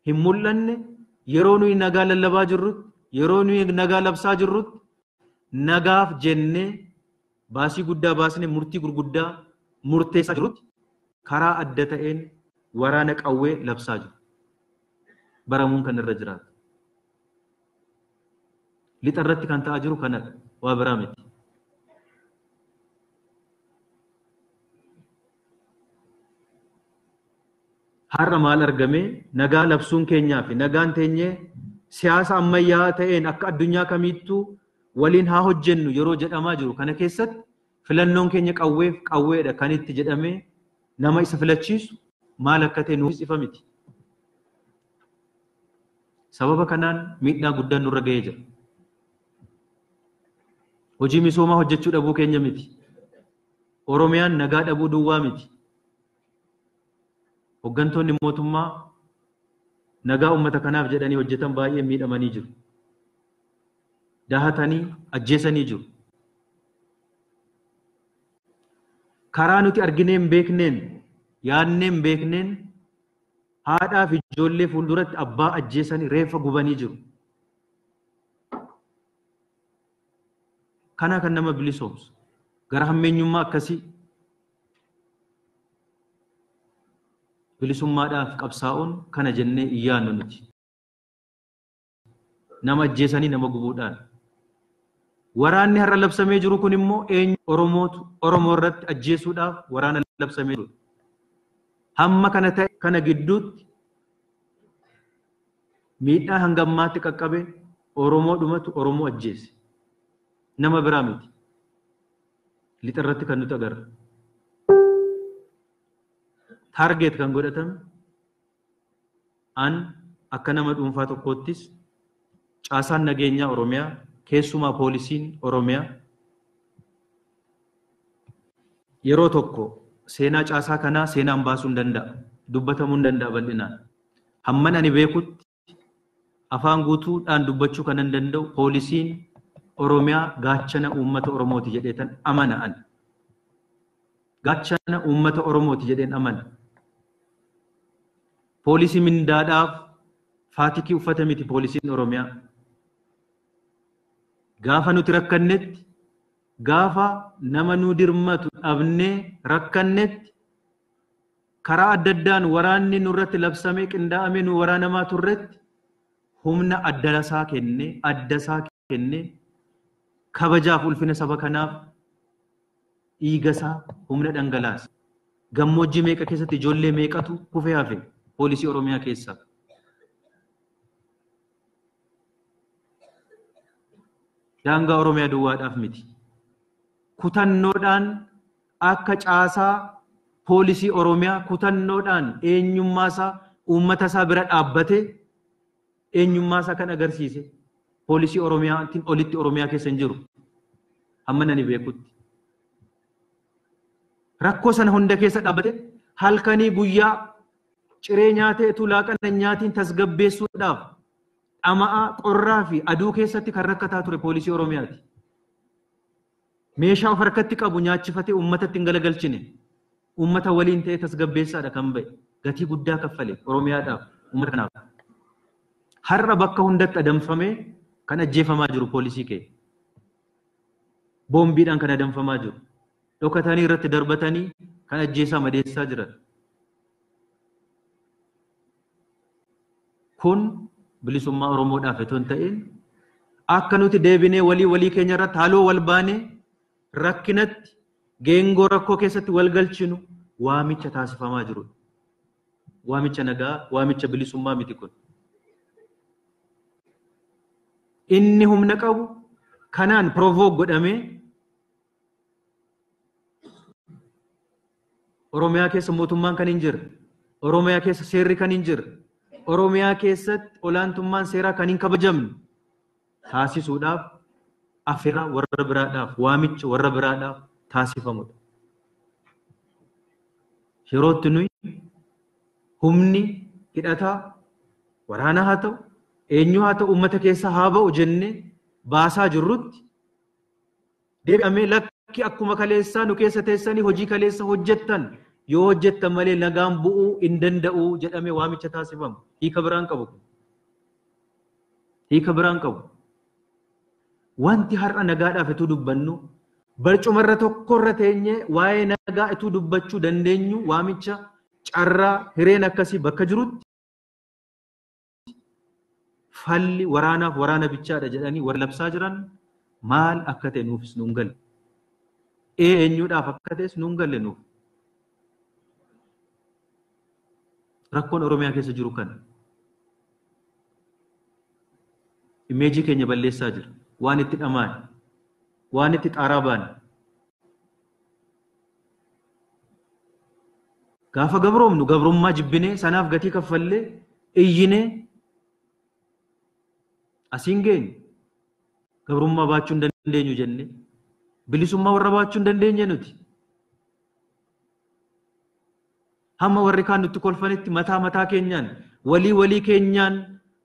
hin mul'anne yeroo nuyi nagaa lallabaa jirrutti, yeroo nuyi nagaa labsaa jirrutti nagaaf jennee baasii guddaa baasnee murtii gurguddaa murteessaa jirrutti karaa adda ta'een waraana qawwee labsaa jiru. Baramuun kan irra jiraatu. Lixa irratti kan ta'aa jiru kanadha. Waa biraa miti. Har'a maal argame nagaa labsuun keenyaa fi nagaan teenyee siyaasa ammayyaa ta'een akka addunyaa kamiittuu waliin haa hojjennu yeroo jedhamaa jiru kana keessatti filannoon keenya qawweef qawweedha kan itti jedhamee nama isa filachiisu maal akka ta'e nuufis ifa miti. Sababa kanaan miidhaa guddaan nurra ga'ee jira. Hojii misoomaa hojjechuu dhabuu keenya miti. Oromiyaan nagaa dhabuu duwwaa miti. Hooggantoonni mootummaa nagaa uummata kanaaf jedhanii hojjetan baay'ee miidhamanii jiru. dahatanii ajjeesanii jiru. Karaa nuti arginee hin beekneen, yaadnee hin beekneen haadhaa fi ijoollee fuulduratti abbaa ajjeesanii reeffa gubanii jiru. Kana kan nama bilisoomsu gara hammeenyummaa akkasii bilisummaadhaaf qabsaa'uun kana jennee iyyaannu nuti. Nama ajjeesanii nama gubuudhaan. Waraanni har'a labsamee jiru kun immoo eenyu Oromootu Oromoo irratti ajjeesuudhaaf waraana labsamee jiru. Hamma kana ta'e kana gidduutti miidhaa hanga ammaatti qaqqabe Oromoo dhumatu Oromoo ajjeese. Nama biraa miti. Lixa irratti kan nuti agarra. Taargeet kan godhatame an akka nama dhuunfaa tokkoottis caasaan nageenyaa Oromiyaa keessumaa poolisiin Oromiyaa yeroo tokko seenaa caasaa kanaa seenaan baasuu hin danda'a. Dubbatamuu hin danda'a bal'inaan. Hamman ani beekutti afaan guutuudhaan dubbachuu kan hin danda'u poolisiin Oromiyaa gaachana uummata Oromooti jedheetan amana ani. Gaachana uummata Oromooti jedheen amana. Poolisii mindaadhaaf faatikii uffata miti poolisiin Oromiyaa. Gaafa nuti rakkannetti, gaafa nama nu dirmatu dhabnee rakkannetti, karaa adda addaan waraanni nurratti labsamee qindaa'amee nu waraanamaa turretti humna adda isaa kennee kabajaaf ulfina saba kanaaf dhiiga isaa humna dhangalaase. Gammoojjii meeqa keessatti ijoollee meeqatu kufee hafe poolisii Oromiyaa keessaa. Daangaa Oromiyaa duwwaadhaaf miti. Kutannoodhaan akka caasaa poolisii Oromiyaa kutannoodhaan eenyummaa isaa uummata isaa bira dhaabbatee eenyummaa isaa kan agarsiise poolisii Oromiyaatiin olitti Oromiyaa keessa hin jiru. Hamma nani beekutti. Rakkoo sana hunda keessa dhaabbate halkanii guyyaa ciree nyaatee utuu laaqana nyaatiin tasgabbeessuudhaaf dhama'aa qorraa fi aduu keessatti kan rakkataa ture poolisii Oromiyaati. Meeshaa of harkatti qabu nyaachifatee uummatatti hin galagalchine. Uummata waliin ta'ee tasgabbeessaadha kan ba'e. Gatii guddaa kaffale Oromiyaadhaaf uummata kanaaf. Har'a bakka hundatti adamfamee kan ajjeefamaa jiru poolisii kee. Boombiidhaan kan adamfamaa jiru. Dhokatanii irratti darbatanii kan ajjeesaa madeessaa jiran. Kun bilisummaa Oromoodhaaf otoo hin ta'in akka nuti deebinee walii walii keenya irratti haaloo wal baanee rakkinatti geengoo rakkoo keessatti wal galchinu waamicha taasifamaa jirudha. Waamicha nagaa, waamicha bilisummaa miti kun. Inni humna qabu kanaan provoke godhamee Oromiyaa keessa mootummaan kan hin jirre, Oromiyaa keessa seerri kan hin jirre, Oromiyaa keessatti olaantummaan seeraa kan hin kabajamne taasisuudhaaf affeerraa warra biraadhaaf waamicha warra biraadhaaf taasifamudha. Yerootti nuyi humni hidhataa waraana haa ta'u eenyu haa ta'u uummata keessa haa ba'u jennee baasaa jirrutti deebi'amee lakki akkuma kaleessaa nu keessa teessanii hojii kaleessa hojjettan yoo hojjettan malee nagaan bu'uu hin danda'u jedhamee waamicha taasifamu. Hiika biraan qabu kun. Hiika biraan qabu. Wanti har'a nagaadhaaf ituu dubbannu barcumarra tokkorra teenyee waa'ee nagaa ituu dubbachuu dandeenyu waamicha carraa hireen akkasii bakka jirutti falli waraanaaf waraana bichaadha jedhanii warra labsaa jiran maal akka ta'e nuufis nuun galle. Eenyuudhaaf akka ta'es nuun galle nuuf. Rakkoon Oromiyaa keessa jiru kana. Imeejii keenya balleessaa jira. Waan itti dhamaane, waan itti xaaraa baane. Gaafa gabroomnu gabrummaa jibbinee sanaaf gatii kaffallee iyyinee asiin geenye gabrummaa baachuu hin dandeenyu jennee bilisummaa warra baachuu hin dandeenye nuti. Hamma warri kaan nutti kolfanitti mataa mataa keenyaan walii walii keenyaan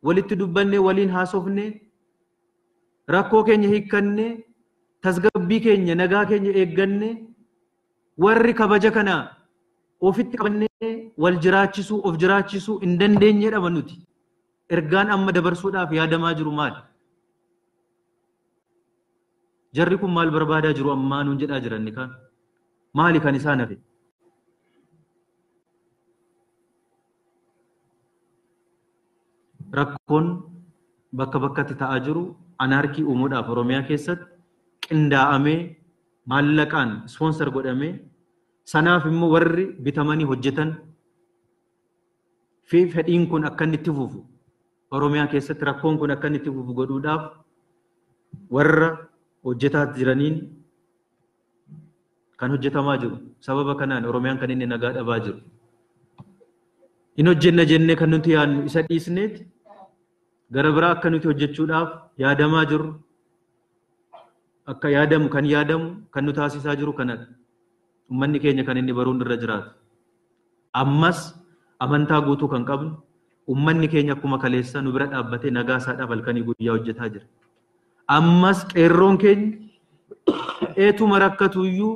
walitti dubbannee waliin haasofnee Rakkoo keenya hiikkannee tasgabbii keenya nagaa keenya eeggannee warri kabaja kana ofitti qabannee wal jiraachisuu of jiraachisuu hin dandeenyedha nuti. Ergaan amma dabarsuudhaaf yaadamaa jiru maali? Jarri kun maal barbaadaa jiru ammaa nuun jedhaa jiran ni kaan. Maali kan isaan hafe? Rakkoon bakka bakkatti ta'aa jiru anaarkii uumuudhaaf Oromiyaa keessatti qindaa'amee maallaqaan ispoonsar godhamee sanaaf immoo warri bitamanii hojjetan fi fedhiin kun akka inni itti fufu Oromiyaa keessatti rakkoon kun akka inni itti fufu godhuudhaaf warra hojjetaa jiraniin kan hojjetamaa jiru. Sababa kanaan Oromiyaan kan inni nagaa dhabaa jiru. In hojjenna jennee kan nuti yaadnu isa dhiisneeti gara biraa akka nuti hojjechuudhaaf yaadamaa jirru akka yaadamu kan yaadamu kan nu taasisaa jiru kanadha. Uummanni keenya kan inni baruun irra jiraatu. Ammas amantaa guutuu kan qabnu uummanni keenya akkuma kaleessa nu bira dhaabbatee nagaa isaadhaaf halkanii guyyaa hojjetaa jira. Ammas qeerroon keenya eetuma rakkatuyyuu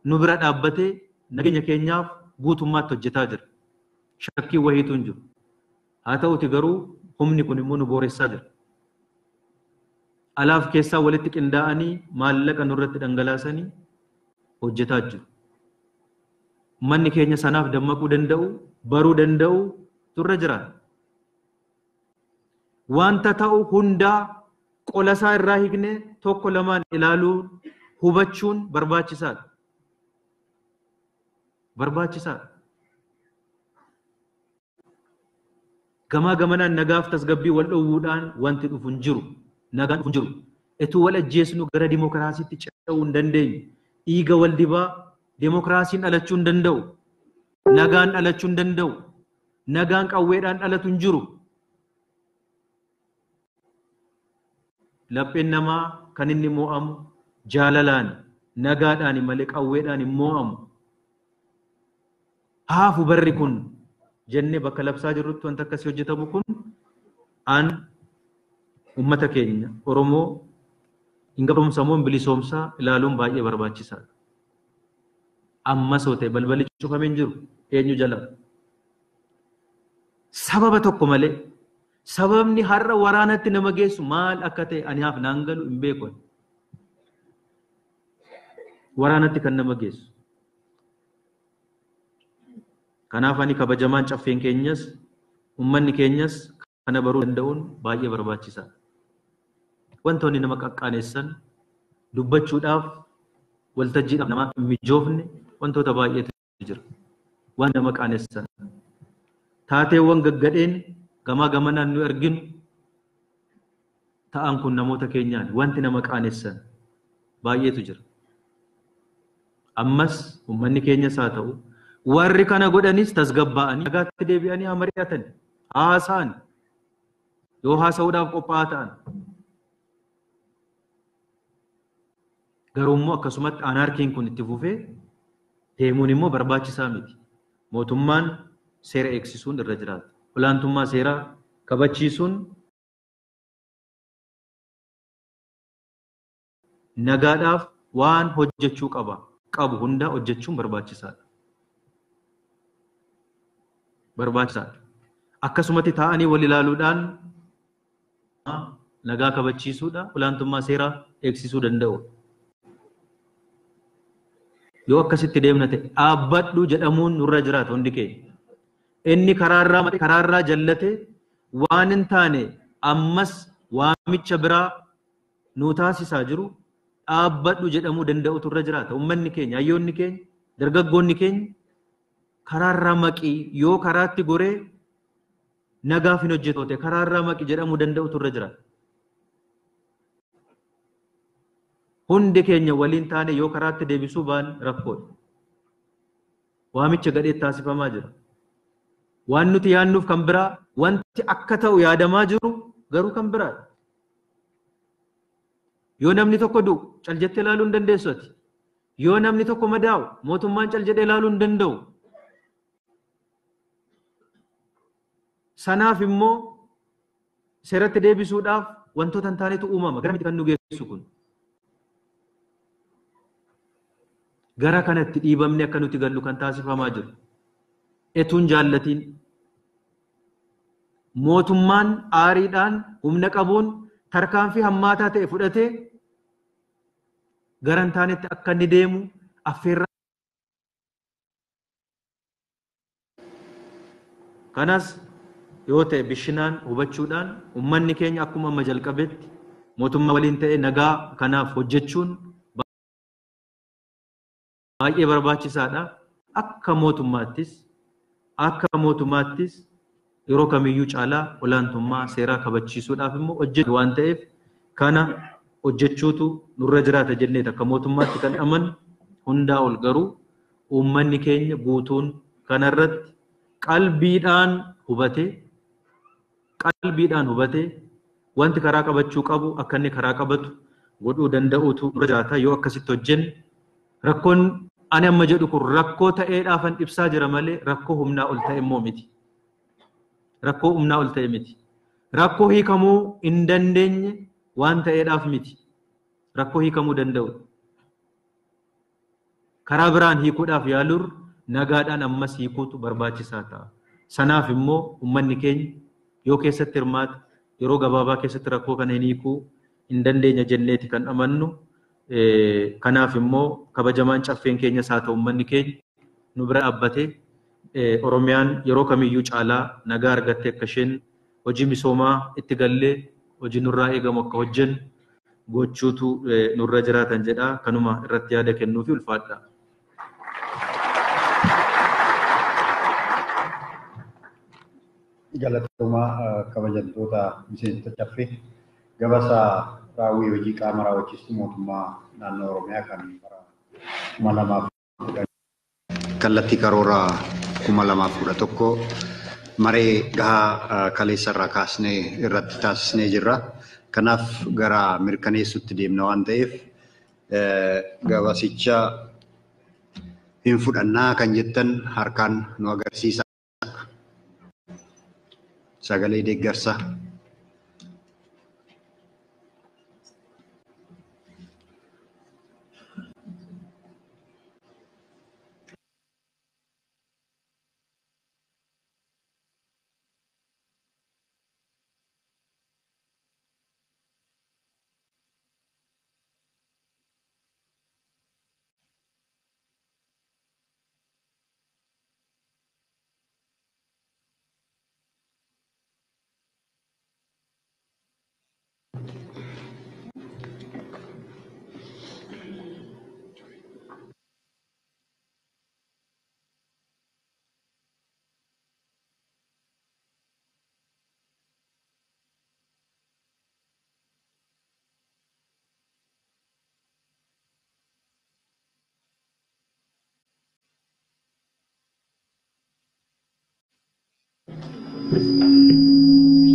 nu bira dhaabbatee nageenya keenyaaf guutummaatti hojjetaa jira. Shakkii wayiitu hin jiru. Haa ta'uti garuu humni kun immoo nu booressaa jira. Alaaf keessaa walitti qindaa'anii maallaqa nurratti dhangalaasanii hojjetaa jiru. Uummanni keenya sanaaf dammaquu danda'u, baruu danda'u turre jira. Wanta ta'u hundaa qola isaa irraa hiiknee tokko lamaan ilaaluun hubachuun barbaachisaadha. Barbaachisaadha. Gamaa gamanaan nagaaf tasgabbii wal dhoowwuudhaan wanti dhufu hin jiru. Nagaan dhufu hin jiru. Etuu wal ajjeesnu gara dimookiraasiitti ce'uu hin dandeenyu. Dhiiga wal dibaa dimookiraasiin dhalachuu hin danda'u. Nagaan dhalachuu hin danda'u. Nagaan qawweedhaan dhalatu hin jiru. Lapheen namaa kan inni mo'amu jaalalaan nagaadhaan malee qawweedhaan hin mo'amu. Haafu barri kun jennee bakka labsaa jirrutti wanta akkasii hojjetamu kun aan uummata keenya Oromoo hin gabromsamoo hin bilisoomsaa ilaaluun baay'ee barbaachisaadha. Ammas yoo ta'e balballi cufamee hin jiru eenyu jala. Sababa tokko malee sababni har'a waraanatti nama geessu maal akka ta'e ani haaf naan galu hin beeku. Waraanatti kan nama geessu. Kanaaf ani kabajamaan caffeen keenyas uummanni keenyas kana baruu danda'uun baay'ee barbaachisaadha. Wantoonni nama qaqqaanessan dubbachuudhaaf waltajjiidhaaf nama mijoofne wantoota baay'eetu jira. Waan nama qaanessan taateewwan gaggadheen gamaa gamanaan nu arginu ta'an kun namoota keenyaan wanti nama qaanessan baay'eetu jira. Ammas uummanni keenyas haa ta'u warri kana godhanis tasgabbaa'anii nagaatti deebi'anii haa mari'atan, haasa'an yoo haasa'uudhaaf qophaa'aa ta'an. Garuu immoo akkasumatti anaarkiin kun itti fufee deemuun immoo barbaachisaa miti. Mootummaan seera eegsisuun irra jiraata. Olaantummaa seeraa kabachiisuun nagaadhaaf waan hojjechuu qabu hunda hojjechuun barbaachisaadha. Barbaachisaadha. Akkasumatti taa'anii wal ilaaluudhaan nagaa kabachiisuudha, olaantummaa seeraa eegsisuu danda'u. Yoo akkasitti deemna ta'e dhaabbadhu jedhamuun nurra jiraata hundi keenya. Inni karaarraa maqee karaarraa jallate waan hin taane ammas waamicha biraa nu taasisaa jiru dhaabbadhu jedhamuu danda'utu irra jiraata. Uummanni keenya, hayyoonni keenya, dargaggoonni keenya karaarraa maqii yoo karaatti goree nagaaf hin hojjetu ta'e karaarraa maqii jedhamuu danda'utu irra jiraata. Hundi keenya waliin taane yoo karaatti deebisuu baan rakkoodha. Waamicha gadhee taasifamaa jira. Waan nuti yaadnuuf kan biraa, wanti akka ta'u yaadamaa jiru garuu kan biraadha. Yoo namni tokko du'u cal jettee ilaaluu hin dandeessu ati. Yoo namni tokko madaa'u mootummaan cal jedhee ilaaluu hin danda'u. Sanaaf immoo seeratti deebisuudhaaf wantoota hin taanetu uumama. Gara miti kan nu geessu kun. Gara kanatti dhiibamne akka nuti gallu kan taasifamaa jiru. Etuun jaallatiin mootummaan aariidhaan humna qabuun tarkaanfii hammaataa ta'e fudhatee gara hin taanetti akka inni deemu affeerra. Kanas yoo ta'e bishinaan hubachuudhaan uummanni keenya akkuma amma jalqabetti mootummaa waliin ta'e nagaa kanaaf hojjechuun baay'ee barbaachisaadha. Akka mootummaattis yeroo kamiyyuu caalaa olaantummaa seeraa kabachiisuudhaaf immoo hojjetu waan ta'eef kana hojjechuutu nurra jiraata jennee akka mootummaatti kan amannu. Hundaa ol garuu uummanni keenya guutuun kanarratti qalbiidhaan hubatee wanti karaa qabachuu qabu akka inni karaa qabatu godhuu danda'uutu nurra jiraata. Yoo akkasitti hojjenne rakkoon ani amma jedhu kun rakkoo ta'eedhaafan ibsaa jira malee rakkoo humnaa ol ta'e immoo miti. Rakkoo humnaa ol ta'e miti. Rakkoo hiikamuu hin dandeenye waan ta'eedhaaf miti. Rakkoo hiikamuu danda'u. Karaa biraan hiikuudhaaf yaaluur nagaadhaan ammas hiikuutu barbaachisaa ta'a. Sanaaf immoo uummanni keenya yoo keessatti hirmaate yeroo gabaabaa keessatti rakkoo kana hiikuu hin dandeenya jenneeti kan amannu. Kanaaf immoo kabajamaan caffeen keenyas haa ta'u uummanni keenya nu bira dhaabbatee Oromiyaan yeroo kamiyyuu caalaa nagaa argattee akka isheen hojii misoomaa itti gallee hojii nurraa eegamu akka hojjennu gochuutu nurra jiraatan jedha. Kanuma irratti yaada kennuufi ulfaadha. Galatoomaa kabajamtoota miseensota caffee gabaasa raawwii hojii qaama raawwachiistuu mootummaa naannoo Oromiyaa kan bara 2010 kallattii karooraa 2011 maree gahaa kaleessa irraa kaasnee irratti taasisnee jirra. Kanaaf gara mirkaneessuutti deemna waan ta'eef gabaasicha hin fudhannaa kan jettan harkaan nu agarsiisa. Sagalee deeggarsaa.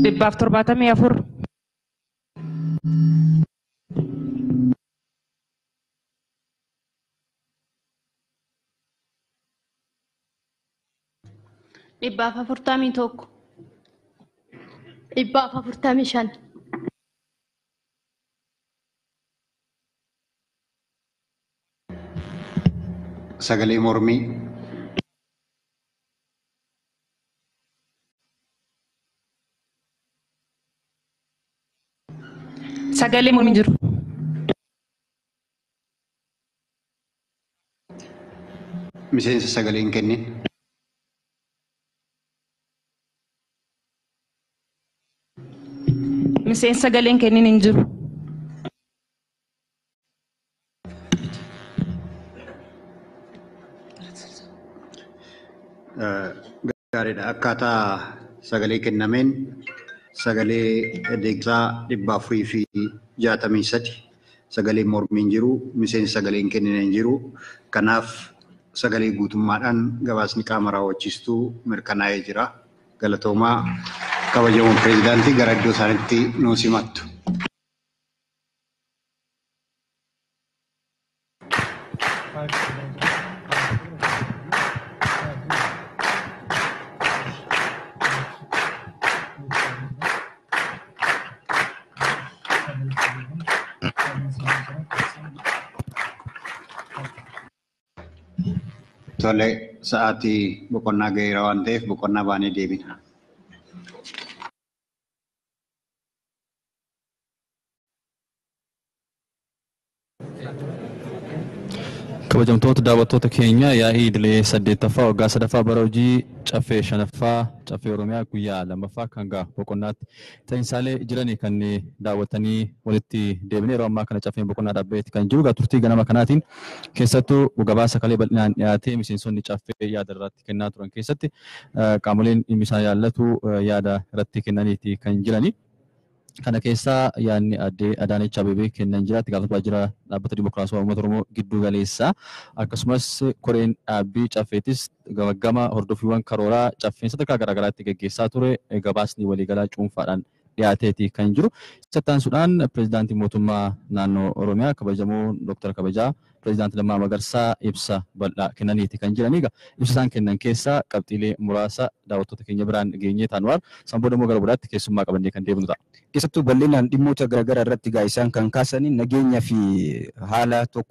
Dhibbaaf 74. Dhibbaaf 41. Dhibbaaf 45. Sagalee mormii. Sagalee mormii jiru. Miseensa sagalee hin kennin. Miseensa sagalee hin kennin hin jiru. Gaariidha. Akkaataa sagalee kennameen sagalee deeggarsaa 463 sagalee mormiin jiru, miseensi sagalee hin kennine hin jiru. Kanaaf sagalee guutummaadhaan gabaasni qaama raawwachiistuu mirkanaa'ee jira. Galatoomaa kabajamoo pireezidaantii gara iddoo isaaniitti nu simattu. Tole, sa'aatii boqonnaa ga'eera waan ta'eef boqonnaa baanee deebina. Kabajamtoota daawwattoota keenya, yaa'ii idilee 8ffaa waggaa 3ffaa bara hojii caffee 5ffaa caffee Oromiyaa guyyaa 2ffaa kan gaa boqonnaatti ta'insaalee jiranii kan daawwatanii walitti deebine. Yeroo ammaa kana caffeen boqonnaa dhaabbateetti kan jiru. Egaa turtii ganama kanaatiin keessattuu gabaasa kalee bal'inaan dhiyaatee miseensonni caffee yaada irratti kennaa turan keessatti qaamoleen dhimmi isaan ilaallatu yaada irratti kennaniiti kan jirani. Kana keessaa yaadni addee Adaanech Abeebee kennan jira. Itti gaafatamaa jira dhaabbata Dimokiraasummaa Uummata Oromoo giddu galeessaa. Akkasumas koreen dhaabbii caffeetis gama hordoffiiwwan karooraa caffeen sadarkaa garaagaraatti gaggeessaa ture gabaasni waliigalaa cuunfaadhaan dhiyaateeti kan jiru. Isatti aansuudhaan pireezidaantii mootummaa naannoo Oromiyaa kabajamoo Dr. Kabajaa Pireezidaantii Lammaa Magarsaa ibsa bal'aa kennaniiti kan jiran. Egaa ibsa isaan kennan keessaa qabxiilee muraasa daawwattoota keenya biraan geenyee taanuwaar. San booda immoo gara boodaatti keessummaa qabannee kan deemnu ta'a. Keessattuu bal'inaan dhimmoota garaagaraa irratti gaa isaan kan kaasanii nageenya fi haala tokko